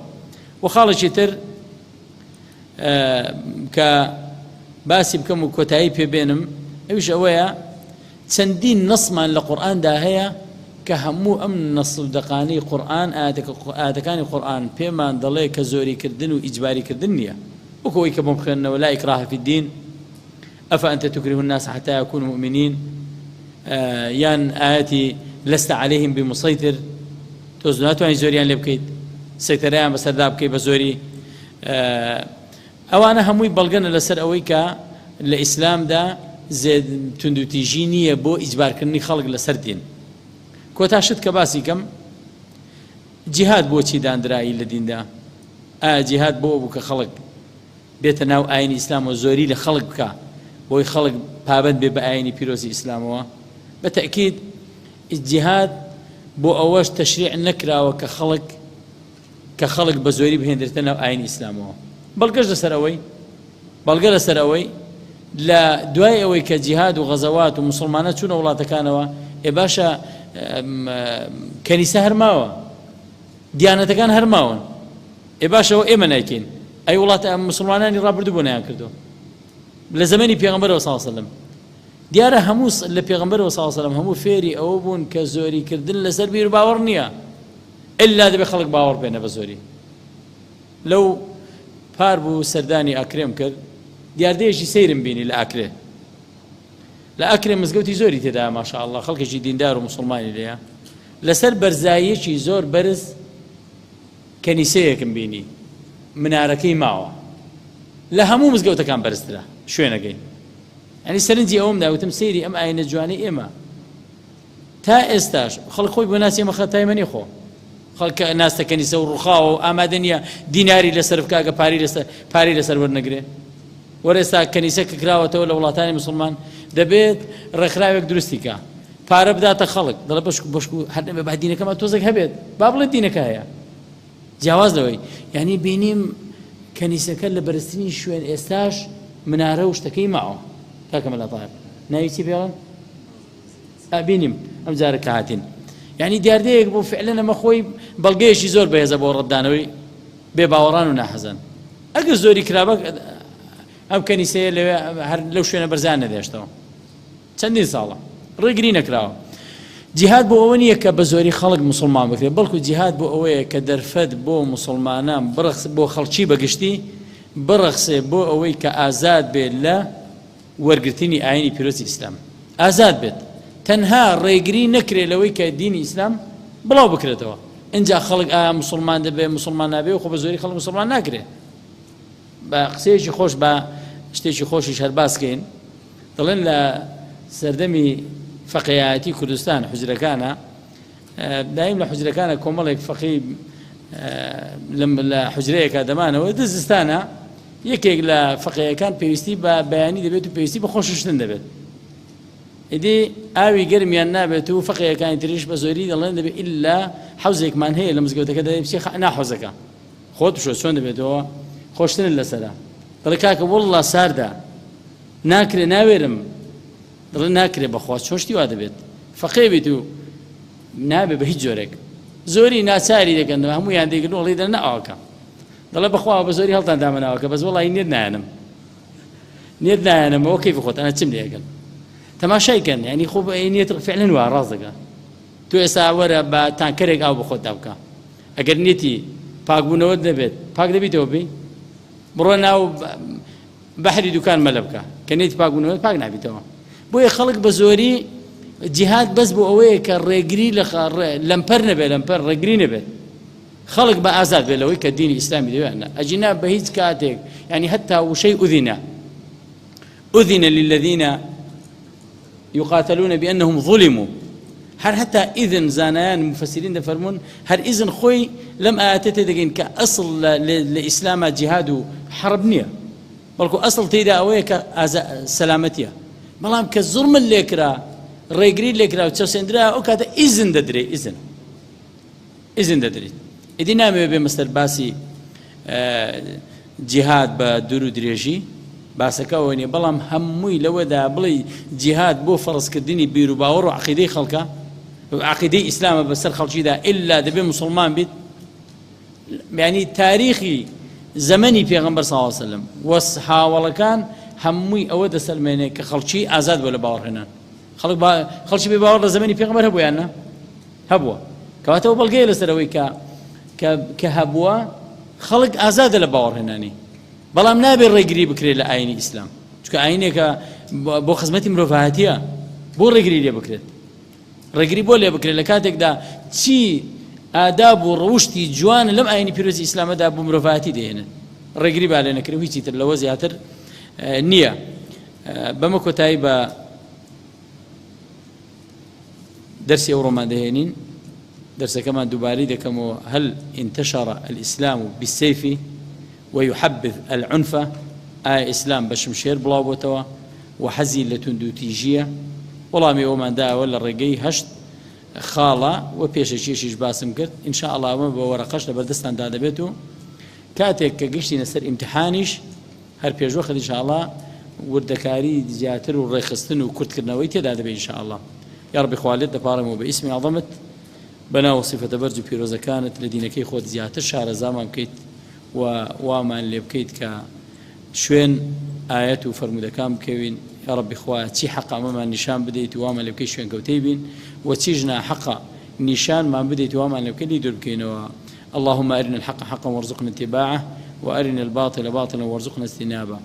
و خاڵێکی تر کە باسی بکەم و کۆتایی پێ بێنم ئەویش ئەوەیە چەندین نەسمان لە قورئاندا هەیە کە هەموو ئەم نەس و دەقانەی قورئان ئایەتەکانی قورئان پێمان دەڵێ کە زۆریکردن و ئیجباریکردن نییە، وەکو ئەوەی کە بۆم خوێندنەوە لا اکراه فی الدین افانت تکره الناس حتی یکونوا مؤمنین، یان ئایەتی لست علیهم بمسیطر، تۆ ناتوانانی زۆریان لێ بکەیت، سەیتەرەیان بەسەردا بکەیت بە زۆری. ئەوانە هەمووی بەڵگەنە لەسەر ئەوەی کە لە ئیسلامدا زێد توندوتیژی نییە بۆ ئیجبارکردنی خەڵک لەسەر دین. کۆتا شت کە باسی کەم، جیهاد بۆچی داندرایی لە دیندا؟ ئایا جیهاد بۆ بوو کە خەڵک بێتە ناو ئاینی ئیسلامەوە زۆری لە خەڵک بکا بۆی خەڵک پابەند بێ بە ئاینی پیرۆزی ئیسلامەوە؟ بە تەئکید جیهاد بۆ ئەوەش تەشریع نەکراوە کە خەڵک کە خەڵک بە زۆری بهێندرێتە ناو ئاینی ئیسلامەوە. بەڵگەش لەسەر ئەوەی بەڵگە لەسەر ئەوەی لە دوای ئەوەی کە جیهاد و غەزەوات و مسلمانە چوونە وڵاتەکانەوە، ئێ باشە کەنیسە هەر ماوە، دیانەتەکان هەر ماون، ئێ باشەوە ئێمە نایکەین، ئەی وڵاتە مسلمانانی ڕابردوو بۆ نایان کردو لە زەمەنی پێغەمبەرەوە صلی الله علیه وسلم؟ دیارە هەموو لە پێغەمبەرەوە صلی الله علیه وسلم هەموو فێری ئەوە بوون کە زۆریکردن لەسەر بیر و باوەڕ نییە، ئیلا دەبێ خەڵک باوەڕ بێنە بە زۆری. لەو پار بوو سەردانی ئاکرێم کرد، دیاردەیەکی سەیرم بینی لە ئاکرێ. لە ئاکرێ مزگەوتی زۆری تێدایە ماشاءاللە، خەڵکێکی دیندار و موسڵمانی لێیە. لەسەر بەرزاییەکی زۆر بەرز کەنیسەیەکم بینی. منارەکەی ماوە لە هەموو مزگەوتەکان بەرزترە شوێنەکەی. یانی سەرنجی ئەوەم دا وتم سەیری ئەم ئاینە جوانەی ئێمە تا ئێستاش خەڵک خۆی بۆ ناسی ئەمە خەتای منی خۆ خەڵک ناستە کەنیسە و ڕوخاوە و ئامادە نییە دیناری لەسەر بکاگە پاری لەسەر پاری لەسەر وەرنەگرێ. وەرە ئێستا کەنیسە کە کراوەتەوە لە وڵاتانی مسلمان دەبێت ڕێکخراوێک دروستی کا پارە بداتە خەڵک دەڵێ بەشک بەشک و هەر نەبێ با دینەکەمان تۆزێک هەبێت با بڵێ دینەکە هەیە جیاواز لەوەی یعنی بینیم کەنیسەکە لە بەرزترین شوێن ئێستاش منارە و شتەکەی ماوە کاکە مەلا تاهر ناوی چی پێڵن بینیم ئەم جارە کە هاتین یعنی دیاردەیەک بوو فعلەن ئەمە خۆی بەڵگەیەکی زۆر بەهێزە بۆ ڕەتدانەوەی بێ باوەڕان و ناحەزان ئەگەر زۆری کرابە ئەم کەنیسەیە لەوێ هەر لەو شوێنە بەرزان نەدێشتەوە چەندین ساڵە ڕێگری نەکراوە. جیهاد بۆ ئەوە نییە کە بە زۆری خەڵک موسڵمان بکرێت، بەڵکو جیهاد بۆ ئەوەیە کە دەرفەت بۆ موسڵمانان بڕەخس بۆ خەڵکی بە گشتی بڕەخسێ بۆ ئەوەی کە ئازاد بێت لە وەرگرتنی ئاینی پیرۆزی ئیسلام ئازاد بێت تەنها ڕێگری نەکرێت لەوەی کە دینی ئیسلام بڵاو بکرێتەوە ئینجا خەڵک ئایا موسڵمان دەبێ موسڵمان نابێ و خۆ بە زۆری خەڵک موسڵمان ناکرێت بە قسەیەکی خۆش بە شتێکی خۆشیش هەر باس کەین دەڵێن لە سەردەمی فەقێیایەتی کوردستان حوجرەکانە دایم لە حوجرەکانە کۆمەڵێک فەقی لە حوجرەیەکە دەمانەوە دە زستانە یەکێک لە فەقێیەکان پێویستی بە بەیانی دەبێت و پێویستی بە خۆششتن دەبێت ئیدی ئاوی گەرمیان نابێت و فەقێیەکانی تریش بە زۆری دەڵێن دەبێت ئللا حەوزێکمان هەیە لە مزگەوتەکە دەبێت بچێ ناحۆزەکە خۆت بشۆ چۆن دەبێتەوە خۆشتنت لەسەرە دەڵێ کاکە واللە ساردە ناکرێ ناوێرم دەڵێ ناکرێ بەخوا چۆن شتی وا دەبێت فەقێ بیت و نابێ بە هیچ جۆرێک زۆری ناچاری دەکەن هەمویان دەیگرن وڵی دەنە ئاوەکە دەڵێ بەخوا بە زۆری هەڵتان دامەناوەکە بەس وەڵی نێت نایەنم نێت نایەنەمەوە کەیف خۆتانە چم لێگەن تەماشای کەن ینی خۆ نێت فعلن وا ڕاست دەکە تۆ ئێستا وەرە بە تانکەرێک ئاو بەخۆتدا بکە ئەگەر نیەتی پاکبوونەوەت نەبێت پاک دەبیتەوە بی بڕۆ ناو بەحری دوکان مەلە بکە کە نیەتی پاکبوونەوەت پاک نابیتەوە بۆیە خەڵک بە زۆری جیهاد بەس بۆ ئەوەیە کە ڕێگری لە لەمپەر نەبێت لەمپەر ڕێگری نەبێت خەڵک بە ئازاد بێت لەوەی کە دینی ئیسلامی دەوێت نە ئەجینا بە هیچ کاتێک ینی هەتا وشەی ئوذینە أذن للذین یقاتلون بأنهم ظلموا هەر هەتا ئیذن زانایان مفسرین دەفەرموون هەر ئیذن خۆی لەم ئایەتە تێدەگەین کە ئەسڵ لە ئیسلاما جیهاد و حەرب نییە بەڵکو ئەسڵ تێیدا ئەوەیە کە سەلامەتیە بەڵام کە زوڵمت لێکرا ڕێگری لێکرا و چەسێندرا ئەو کاتە ئیزن دەدرێ ئیزن ئیزن دەدرێت ئیدی نامەوێ بێمە سەر باسی جیهاد بە دوور و درێژی باسەکە ئەوە نیە بەڵام هەمووی لەوەدا بڵێ جیهاد بۆ فەرزکردنی بیر و باوەڕ و عقیدەی خەڵکە عقیدەی ئیسلامە بەسەر خەڵکیدا ئللا دەبێ مسلمان بیت یعنی تاریخی زەمەنی پێغەمبەر صلی الله علیه وسلم و هاوەڵەکان هەمووی ئەوە دەسەلمێنێ کە خەڵکی ئازاد بوو لە باوەڕهێنان خەڵک خەڵکی بێ باوەڕ لە زەمەنی پێغەمبەر هەبوو یان نا هەبووە کەواتە ئەو بەڵگەیە لەسەر ئەوەی کە کە هەبووە خەڵک ئازادە لە باوەڕهێنانی بەڵام نابێت ڕێگری بکرێت لە ئاینی ئیسلام چونکە ئاینێکە بۆ خزمەتی مرۆڤایەتیە بۆ ڕێگری لێ بکرێت ڕێگری بۆ لێ بکرێت لە کاتێکدا چی ئاداب و ڕەوشتی جوان لەم ئاینی پیرۆزی ئیسلامەدا بۆ مرۆڤایەتی دەهێنن ڕێگری با لێ نەکرێت و هیچی تر لەوە زیاتر نییە بەمە کۆتایی بە دەرسی ئەوڕۆمان دەهێنین دەرسەکەمان دووبارەی دەکەمەوە هل انتشر الاسلام بالسيف ويحبذ العنف ئایا ئیسلام بە شمشێر بڵاو بۆتەوە و حەزی لە توندوتیژییە وەڵامی ئەوەمان دایەوە لە ڕێگەی هەشت خاڵە و پێشەکیشیش باسم کرد ان شاء الله ئەمە بە وەرەقەش لەبەردەستاندا دەبێت و کاتێک کە گەشتینە سەر ئیمتحانیش هەر پێشوەخت ان شاء اللە وردەکاری زیاتر و ڕێکخستن و کورتکردنەوەی تێدا دەبێت ان شاء اللە یاڕەبی خوا لێت دەپاڕێمەوە بە ئیسمی عەزەمت بە ناو و سیفەتە بەرز و پیرۆزەکانت لە دینەکەی خۆت زیاتر شارەزامان بکەیت و وامان لێ بکەیت کە شوێن ئایەت و فەرموودەکان بکەوین یاڕەبی خوایە چی حەقە ئەمەمان نیشان بدەیت و وامان لێ بکەیت شوێنکەوتەی بین و چیش ناحەقە نیشانمان بدەیت و وامان لێ بکەیت لێی دوور بکەینەوە اللهم أرنا الحق حقا وارزقنا اتباعه وأرنا الباطل باطلا وارزقنا اجتنابه.